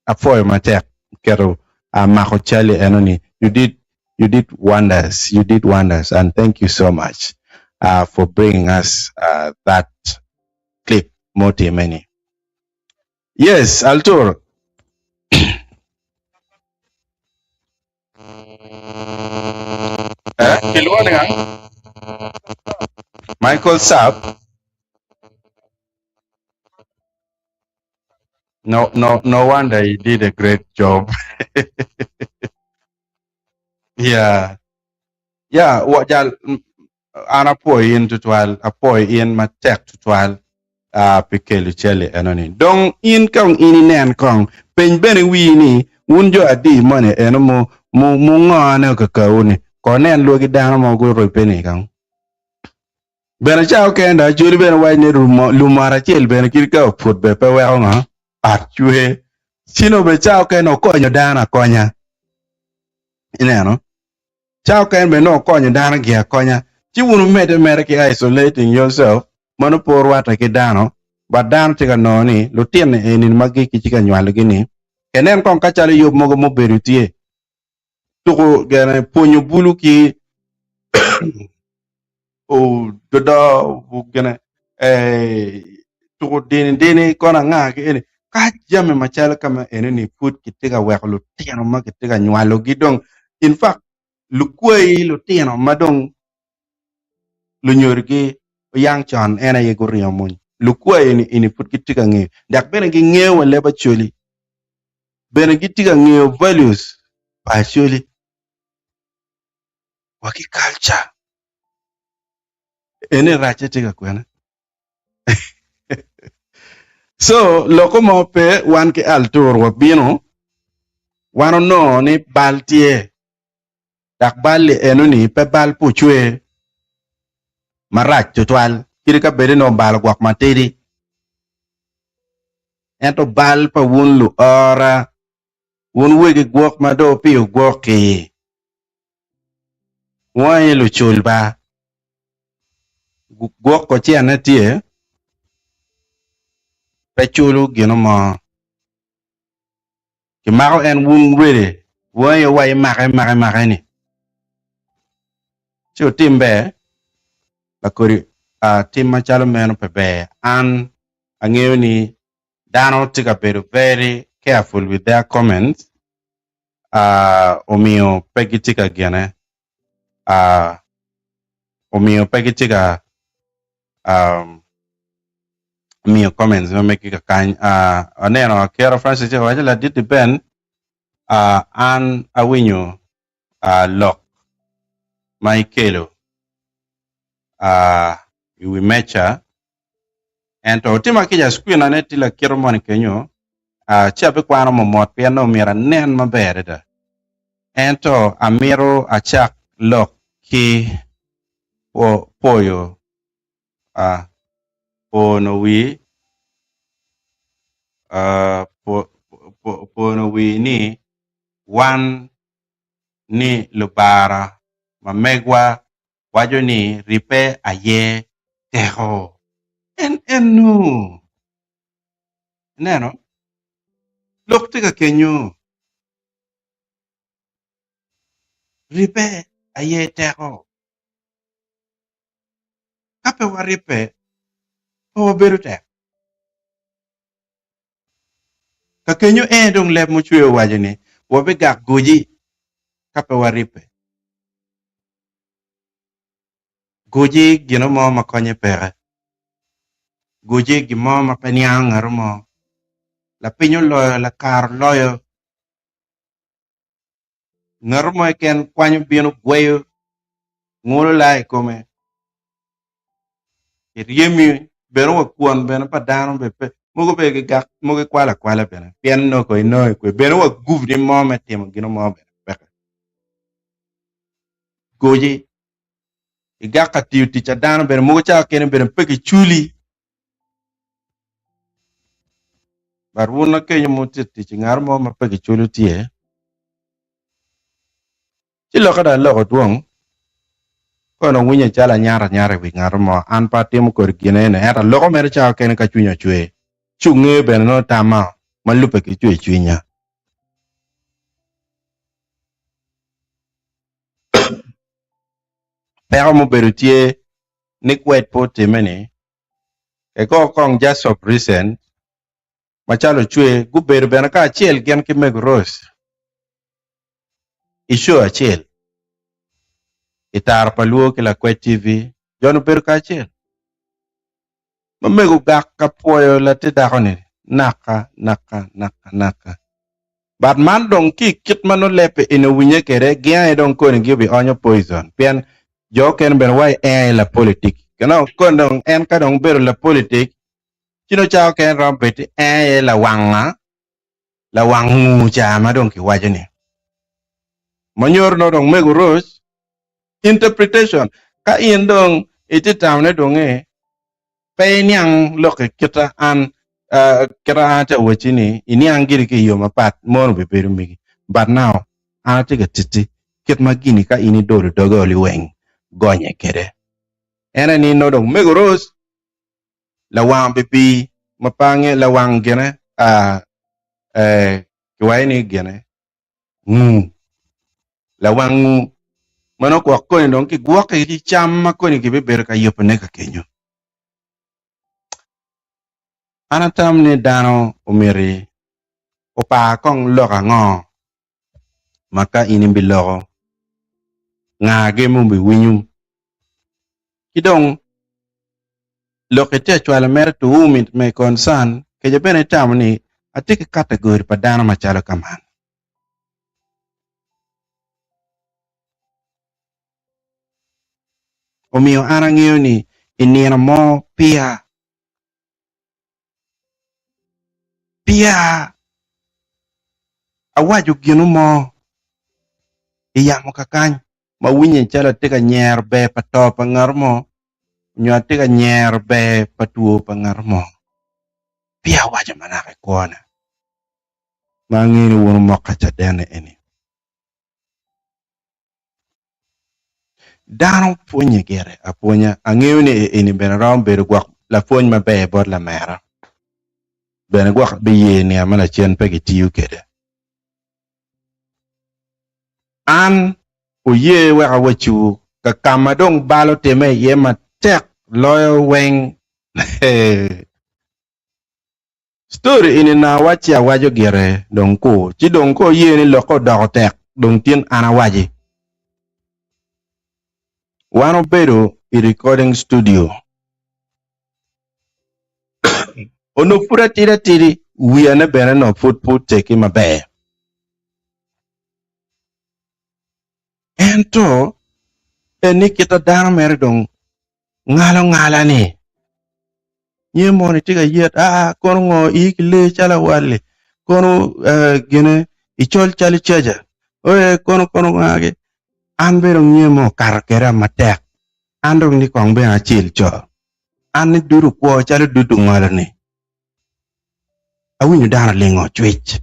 A: apwoyo matek keto ah, mako cal-li eno-ni. You did you did wonders, you did wonders and thank you so much ah, for bringing us ah, that clip mutime-ni. Yes, Altur. Eh, kilwongo ni nga? Michael Sapp. No, no, no wonder he did a great job. Yeah. Yeah, wa jal an apwoyo in tutwal, apwoyo in matek tutwal uh, pi kelo cali eno-ni. Dong in kong in inen kong, peny bene wii ni wun jo adi moni eno mu mu mungone okakawu-ni, ko nen lwagi dano ma gurubbe ni kong. Bene ca okene dong Acholi bene waco ni lumot acel bene kit ka oput bene pe weko ngo ot cwer. Ci nongo bene ca okene okonyo dano akonya. Ineno? Ca okene bene nongo okonyo dano gi akonya. Ci wun wumedde mere ki isolating yourself ma nongo pe wurwatte ki dano but dano tye ka nongo ni lutino eni ma gitye ka nywalogi ni enen kong ka calo yub mogo mubedo tye tuko gene pwonyo bulu ki ododo gine tuko dini dini kono anga ki eni ka jami macalo kama eni ni pud kitye ka weko lutino ma kitye ka nywalogi dong in fact lukwayi lutino ma dong lunyodogi oyang con en aye guringo mony lukwayi ni eni pud gitye ka ngeyo dok bene gingeyo wa leb acholi bene gitye ka ngeyo values pa acholi wa ki culture eni racce tye ka kwene so loko mo pe wan ki altur wabino wan onongo ni bal tye dok bal-li enoni pe bal pa ocwer marac tutwal kadi ka bed ni obalo gwok matidi ento bal pa wun luora wun wegi gwok ma dong wupiyo gwok-ki Wun aye lucul ba. Gwoko cene tye pe culo gino mo. Kimako en wun rwede, wun aye wa imake make make ni. Ci wutim ber, lakodi tim macalo meno pe ber. An angeyo ni dano tye ka bedo very careful with their comments omiyo pe gitye ka gene. Omiyo pe gitye ka um, miyo comments ma megi kakany. Uh, aneno Akero Francis tye ka waco ladit Ben, uh, an awinyo uh, lok ma ikelo uh, i wi meca ento otima kica screen ane tye lakite moni kenyo uh, ci abikwano momot pien nongo myero anen maber adada. Ento amito acak lok ki pwoyo pono wi ni wan ni lubara ma megwa waco ni ribbe aye teko. En eno! Ineno? Lok tye ka kenyo. Ribbe aye teko. Ka pe waribbe, pe wabedo tek. Ka kenyo en dong leb mucwe owaco ni wabigak goji ka pe waribbe. Goji gino mo ma konye peke. Goji gin mo ma pe niango ngat mo. Lapiny oloyo, lakar oloyo. Ngat mo keken kwanyo bino gweyo ngulo laa i kome kiryemi bene wa kwon bene pa dano bene pe mogo bene gigak mogo gikwalo akwala bene pien nongo kong inongo kwe bene wa gubni mo me timo gin mo bene peke goji igak ka tiyo tic pa dano bene mogo cawa kene bene pe kiculi but wun akenyo ma wutye ka tic ngat mo ma pe kiculo tye ci lokke dong aloko dwong kono winyo calo anyato anyata i wi ngat mo an pe atimo kodi gin eni ento aloko mere cawa kene ka cwinya ocwer ci wungeyo bene nongo tamma ma lubbe ki cwer cwinya. Peko mubedo tye ni kwed pe otimme-ni, eko kong just of recent, macalo ocwe gubedo bene kacel gin ki mego Rose i show acel i tara pa Luo ki Lakwec TV, jo-ni obedo kacel. Ma mego ogak ka pwoyo latin dako-ni naka naka naka naka. But man dong ki i kit ma nongo leb eni owinye kwede, gin aye dong koni gi obionyo poison pien jo okene bene wa en aye lapolitik. Koni dong en ka dong obedo lapolitik ci nongo cawa okene romo bedo ni en aye lawanga lawang ngu ca ma dong kiwaco ni. Ma nyuto nongo dong mego Rose interpretation ka in dong itye tamo ne dong ni pe iniang lok i kita an kita an atye ka wacci ni iniang giri ki i yo mapat mono obibedo megi but now an atye ka titti kit ma gini ka in idolo doge o liweng gonye kwede en aye ni nongo dong mego Rose lawang obibi ma pe ange lawang gine kiwaco ni gine ngu lawang ngu ma nongo gwok koni dong kigwoki ki cam ma koni kibibedo ka yubone ka kenyo. An atamo ni dano omyero opar kong lok ango ma ka in ibiloko ngagi ma obiwinyo ki dong lok itye ka cwalo mere to whom it may concern kece bene itamo ni atye ki category pa dano macalo kaman. Omiyo an angeyo ni i nino mo peya peya awaco gino mo i yamo kakany ma winye calo atye ka nyero ber pa to pa ngat mo nyo atye ka nyero ber pa two pa ngat mo peya awaco manaka i kwona ma angeyo ni wun wumokka cadenne eni. Dano pwonye gire apwonya. Angeyo ni eni bene romo bedo gwok lapwony maber bot lamera. Bene gwok biye nia ma lacen pe gitiyo kwede. An oye wek awacciwu ka ka ma dong bal otimme iye matek loyo weng. Story eni na awacci awaco gire dong ku ci dong ka oye ni lokke odoko tek dong tin an awaci. Wan obedo. i recording studio. Onongo pud atidi atidi, wiyane bene onongo pud pe otegi maber. Ento en ni kita dano mere dong ngalo ngala-ni. Nyo mono itye ka yet, aa kono ngo ii ki lee calo awal-li, kono gine icol calo icaja, ee kono kono ngagi. An bene dong nyo mo okato kweda matek, an dong ni kong bene acel co, an ni dudu kwo calo dudu ngolo-ni. Awinyo dano olingo cwic,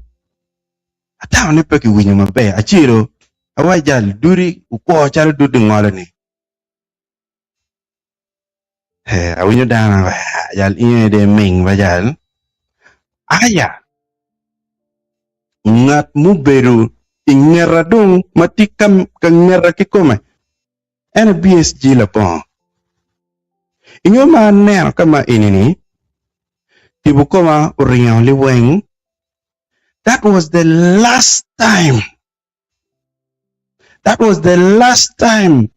A: atamo ni pe kiwinyo maber, acelo awaci jal dudi okwo calo dudu ngolo-ni. Ee, awinyo dano jal in aye dong iming ba jal. Aya, ngat mubedo i ngeta dong ma tye ka ngeta kikome en aye BSG labongo. I nge ma aneno ka ma eni-ni, tipo koma oringo liweng, that was the last time, that was the last time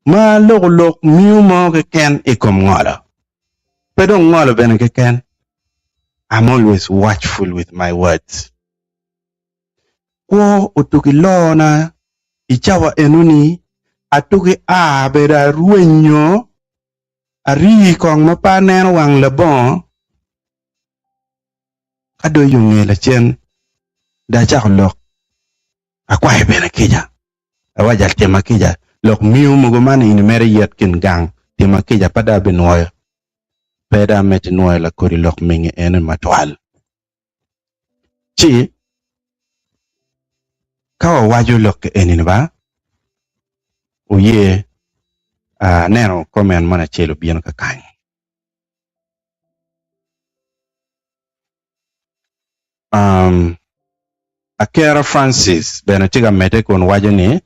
A: Ma aloko lok miyo mo keken i kom ngolo, pe dong ngolo bene keken, I'm always watchful with my words. Kwo otuki lona i cawa enoni, atuki a bedo arwenyo, arii kong ma pe aneno wang labongo, ka dong i yo nge lacen dong acako lok. Akwayo bene kica, awaco atima kica, lok miu mogo man in imedo yet kin gang, tima kica pe dong abinwoyo, pe dong ameddi nwoyo lakodi lok mingi eni matwal. Ci ka wawaco lok eni-ni ba, wuye aneno komen moni acel obino kakany. Akera Francis bene tye ka medde kun waco ni,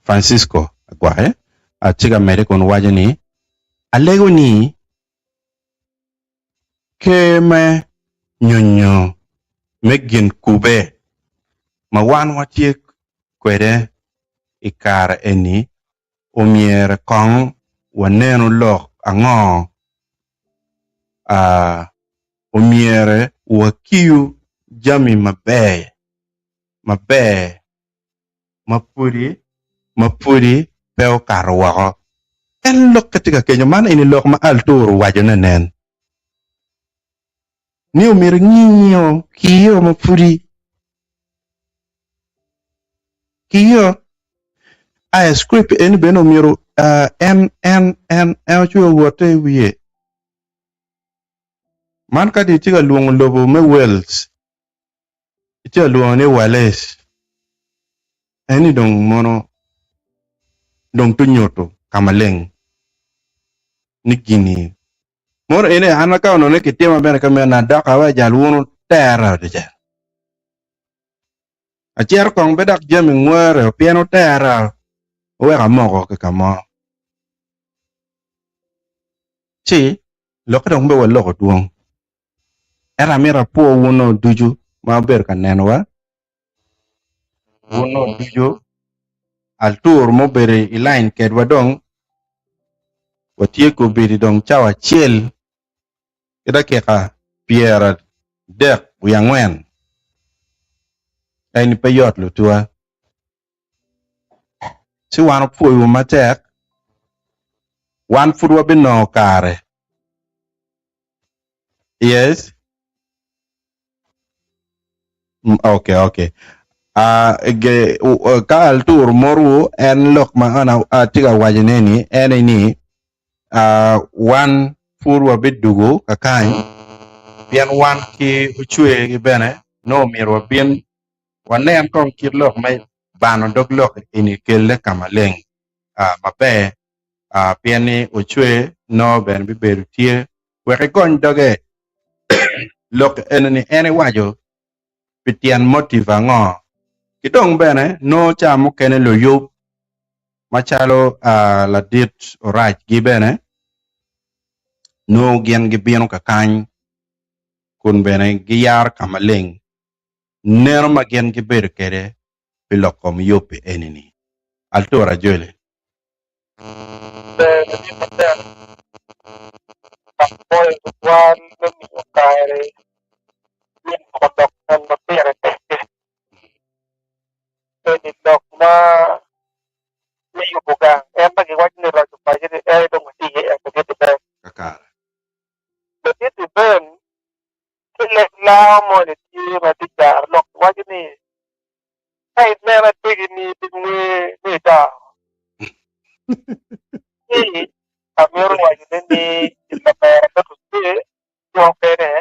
A: Francisco agwoke, tye ka medde kun waco ni, Alego ni Ker me nyonyo me gin kubbe ma wan watye kwede i kare eni omyero kong wanenu lok ango Omyere wakiyu jami maber maber ma pwodi ma pwodi pe okato woko. En lokke tye ka kenyo man eni lok ma Altur owaco ne nen ni omyero ingi kiyo ma pwodi kiyo aya script eni bene omyero en en en en ocwe owote i wiye. Man ka itye ka lwongo lobo me Wales, itye ka lwongo ni Wales, eni dong mono dong tye nyuto ka maleng ni gini mono eni an ka onongo ni kitima bene ka meno adok awe jal wunu tera adada. Acito kong be dok jami ngwere pien otera oweko amoko ki ka mo. Ci lokke dong be waloko dwong. Ento amito apwo wun onongo ducu ma wubedo ka nenowa, wun onongo ducu altur ma obedo i lain kedwa dong watye kobedi dong cawa acel ki dakika 34. Eni pe yot lutuwa. Ci wan opwoyowu matek, wan pud wabinongo kare. Yes? Okay, okay. Ah, ge, uh, ka altur morwu en lok ma an atye ka wacone ni en ni ah, wan pud wabidugo kakany pien wan ki ocwergi bene nongo myero wabin Wanen kong kit lok me bano dog lok eni kelle ka maleng maber pien ni ocwe nongo bene bibedo tye wek egony doge. Lok eni en ewaco pi tyen motive ango? Ki dong bene nongo ca mukene luyub macalo ladit Orac-gi bene nongo gin gibino kakany kun bene giyaro ka maleng neno ma gin gibedo kwede pi lok kom yubbi eni-ni. Altura Joli.
D: Ber ladit matek dok pwoyo tutwal me miyo kare me loko lok en ma pire tek-ki. Eni lok ma me yubo gang en ma giwaco ni roco paco-ni en aye dong watye iye en ladit Ben.
A: Kakare.
D: Ladit Ben ki leb lao moni tye ma tye caro lok waco ni Ka ineno ategini pi ngwe ni ito, ci amito wacone ni lamera me Tuce jo mukene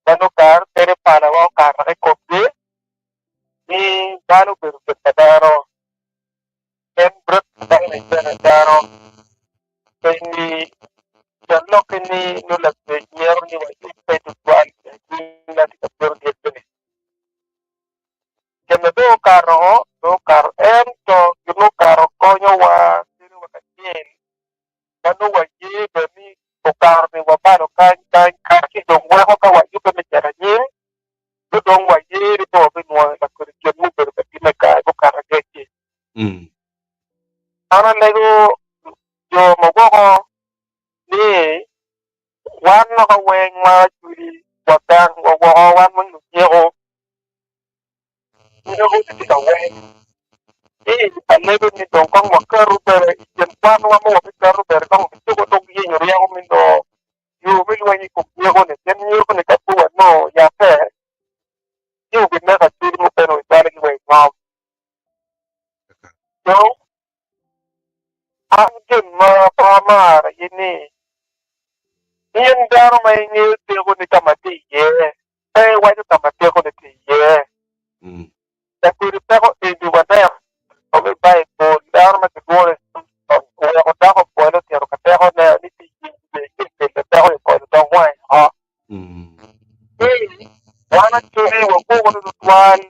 D: ma nongo kare mukene palawa okato i komgi ni bal obedo gin pa dano. En break dano i bene dano. Eni tyen lokke ni nongo lacwec mito ni wayubbe tutwal i anyim ma tye ka bino dyebbe-ni. Gin ma dong okato, dong okato, ento gin mukato konyowa bedowa kacel ma nongo waye bene ni okato-ni wabalo kany kany kany ci dong weko ka wayubbe me cito anyim nongo dong waye ni pe wabinwoyo lakodi gin mubedo ka timme i kare mukato angec-ci. An alego jo ma woko ni wan loko weng ma acwili wa gang wa woko wan weng lunyeko nyeko tye ka weng ci alego ni dong kong waketo bene i kin kwan wa ma wabiketo bene kong wabicuko dog yenyo ryeko me nongo yo me lweny i kom nyeko ni pien nyeko ni ka pe wanongo yatte ci obineko acwili mukene ocwalo gi wa i ngom. Dong An gin ma pe amaro aye ni, in dano ma ingeyo tekoni ka ma tye iye, pe iwaco ka ma tekoni tye iye. Lakodi peko eni waneno i Baibul, dano ma kilwongo ni Samson oweko dako opwole otito ka tekone ni tye iye ci okelle peko i kode dok wange oko. Ci wan acoli wagwoko ni tutwal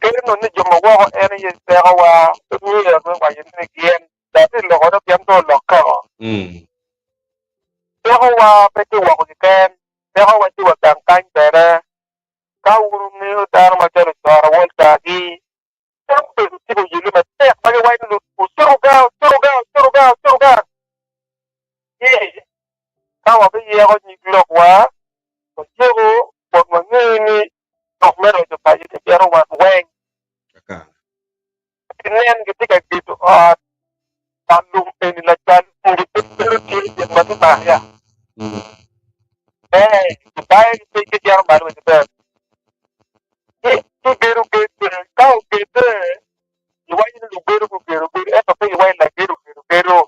D: keno ni jo ma woko en aye pekowa pe myero me waco ni gin dok tye lokone pien dong olokke o. Pekowa pe tye woko keken, pekowa tye wa gang kany bene. Ka wun wungeyo dano macalo Cora Walter-gi, en obedo tye ka yelle matek ma giwaco ni wucito gang, wucito gang, wucito gang, wucito gang. Ci ka wabiyeko nyig lokwa, wayeko kun wangeyo ni lok me roco paco tye bito wan weng. Ginen gitye ka gedo ot pa lum eni lacal onge pe bedo tye i gin ma gimako ya. Ee, gibayo ki piny gicito malo wa ber. Ci gigedo gede, ka ogedde, giwaco ni lugedo gugedo gedo, ento pe giwaco ni lagedo ogedo gedo.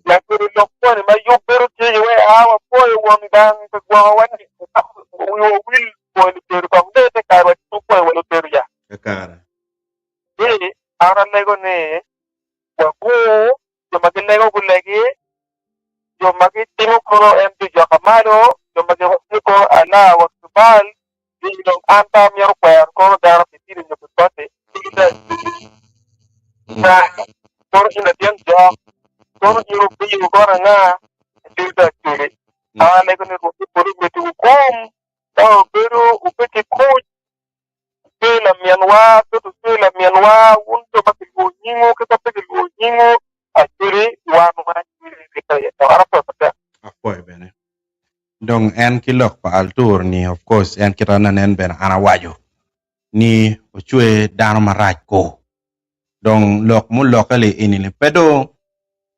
D: Lagedo lok moni ma yub bedo tye iye, a wapwoyo won gang pi gwokowa ni wiwa owil pwoyo lutedo kong ne te kare wa tye pwoyo wa lutedo ya.
A: Kakare.
D: Ci an alego ni wagur jo ma gilego gulegi, jo ma gitimo kono en bijoka malo, jo ma giwaco kono Allah wa Akbar, ci dong an pe amito kwero kono dano pi dini nyo pi pati, kono in latin jok, kono in obiyo kono anga, acwali dong acwali. An alego ni Rwot me polo omeddiwu gum ka wubedo wubed ki kuc. Wucwe laminwa, pe wucwe laminwa, wun jo ma gilwongo nyingwu ki ma pe gilwongo nyingwu, acwali wan wacwali ribbe aye dok an apwoyo matek.
A: Apwoyo bene. Dong en ki lok pa Altur ni of course en kita nanen bene an awaco ni ocwe dano marac ko. Dong lok muloke li eni ni pe dong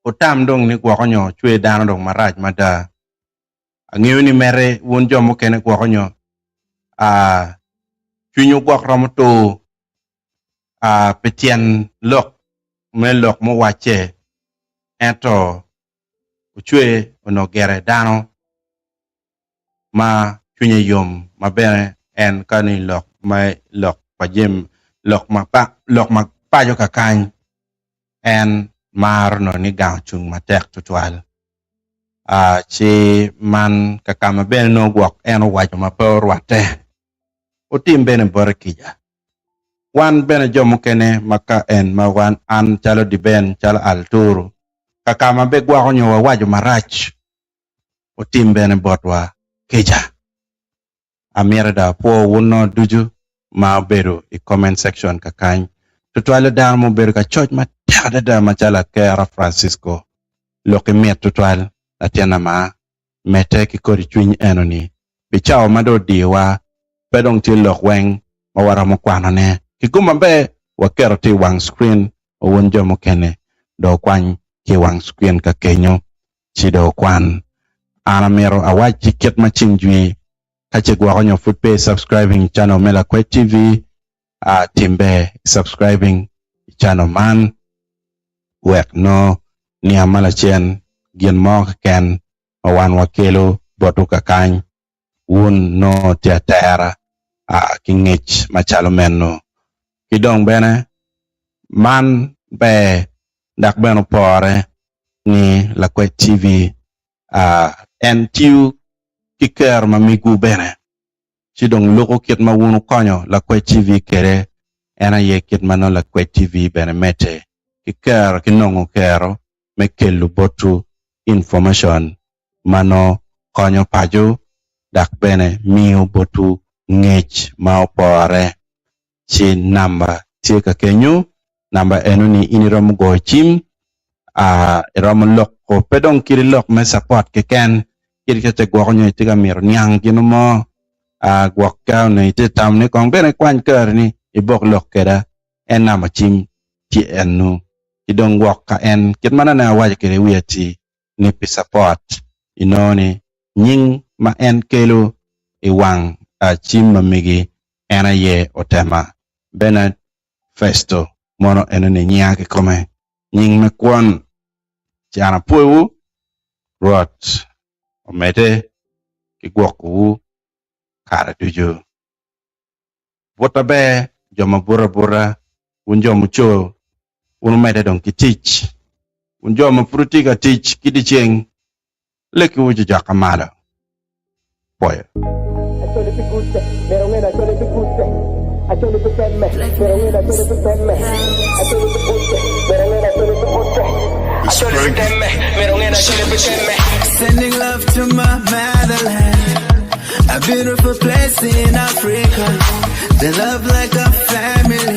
A: otam dong ni gwoko nyo ocwe dano dong marac mada. Angeyo ni mere wun jo mukene gwoko nyo aa cwinywu gwok romo tur aa pi tyen lok me lok muwacce ento ocwe onongo gire dano ma cwinye yom ma bene en ka ni lok me lok pa jami lok ma lok ma paco kakany en maro nongo ni gang ocung matek tutwal ci man kakama bene nongo gwok en owaco ma pe orwatte otim bene bote kica. Wan bene jo mukene ma ka en ma wan an calo Diben calo Alturu kakama be gwoko nyo wawaco marac otim bene botwa kica. Amito dong apwo wun nongo ducu ma obedo i comment section kakany tutwalle dano ma obedo ka coc matek. matek adada macalo Akera Francisco. Lokki mit tutwal latinna ma. Medde ki kodi cwiny enoni pi cawa ma dong odiyowa. Pe dong tye lok weng ma waromo kwanone ki gum maber waketo tye i wang screen ma wun jo mukene dong wukwany ki i wang screen ka kenyo ci dong wukwan. An amito awacci kit ma ceng jwi ka ce gwoko nyo pud pe i subscribing channel me Lakwec TV a tim ber i subscribing i channel man wek nongo niang ma lacen gin mo keken ma wan wakelo botwu kakany wun nongo tye atera ki ngec macalo meno. Ki dong bene, man ber dok bene opore ni Lakwec TV en tiyo ki kero ma migwu bene ci dong luko kit ma wun wukonyo Lakwec TV kwede en aye kit ma nongo Lakwec TV bene medde ki kero ki nongo kero me kelo botwu information ma nongo konyo paco dok bene miyo botwu ngec ma opore. Ci namba tye ka kenyo, namba eno ni in iromo goyo cim, iromo loko pe dong kadi lok me support keken kadi ka ce gwoko nyo itye ka mito niang gin mo gwok ka onongo itye ka tamo ni kong bene ikwany kari ni ibok lok kweda en namba cim tye eno ki dong gwok ka en kit ma nongo awaco kwede i wiya ci ni pi support inongo ni nying ma en kelo i wang cim ma megi en aye otema. Bernard Festo mono eno ni nyinga kikome, nying me kwon. Ci an apwoyowu, Rwot omedde ki gwokowu kare ducu. Buta ber, jo ma buto abuta, wun jo muco, wun wumedde dong ki tic. Wun jo ma pud wutye ka tic ki dyeceng, lekkiwu jojokka malo. Pwoyo.
B: Sending love to my motherland, a beautiful place in Africa. They love like a family.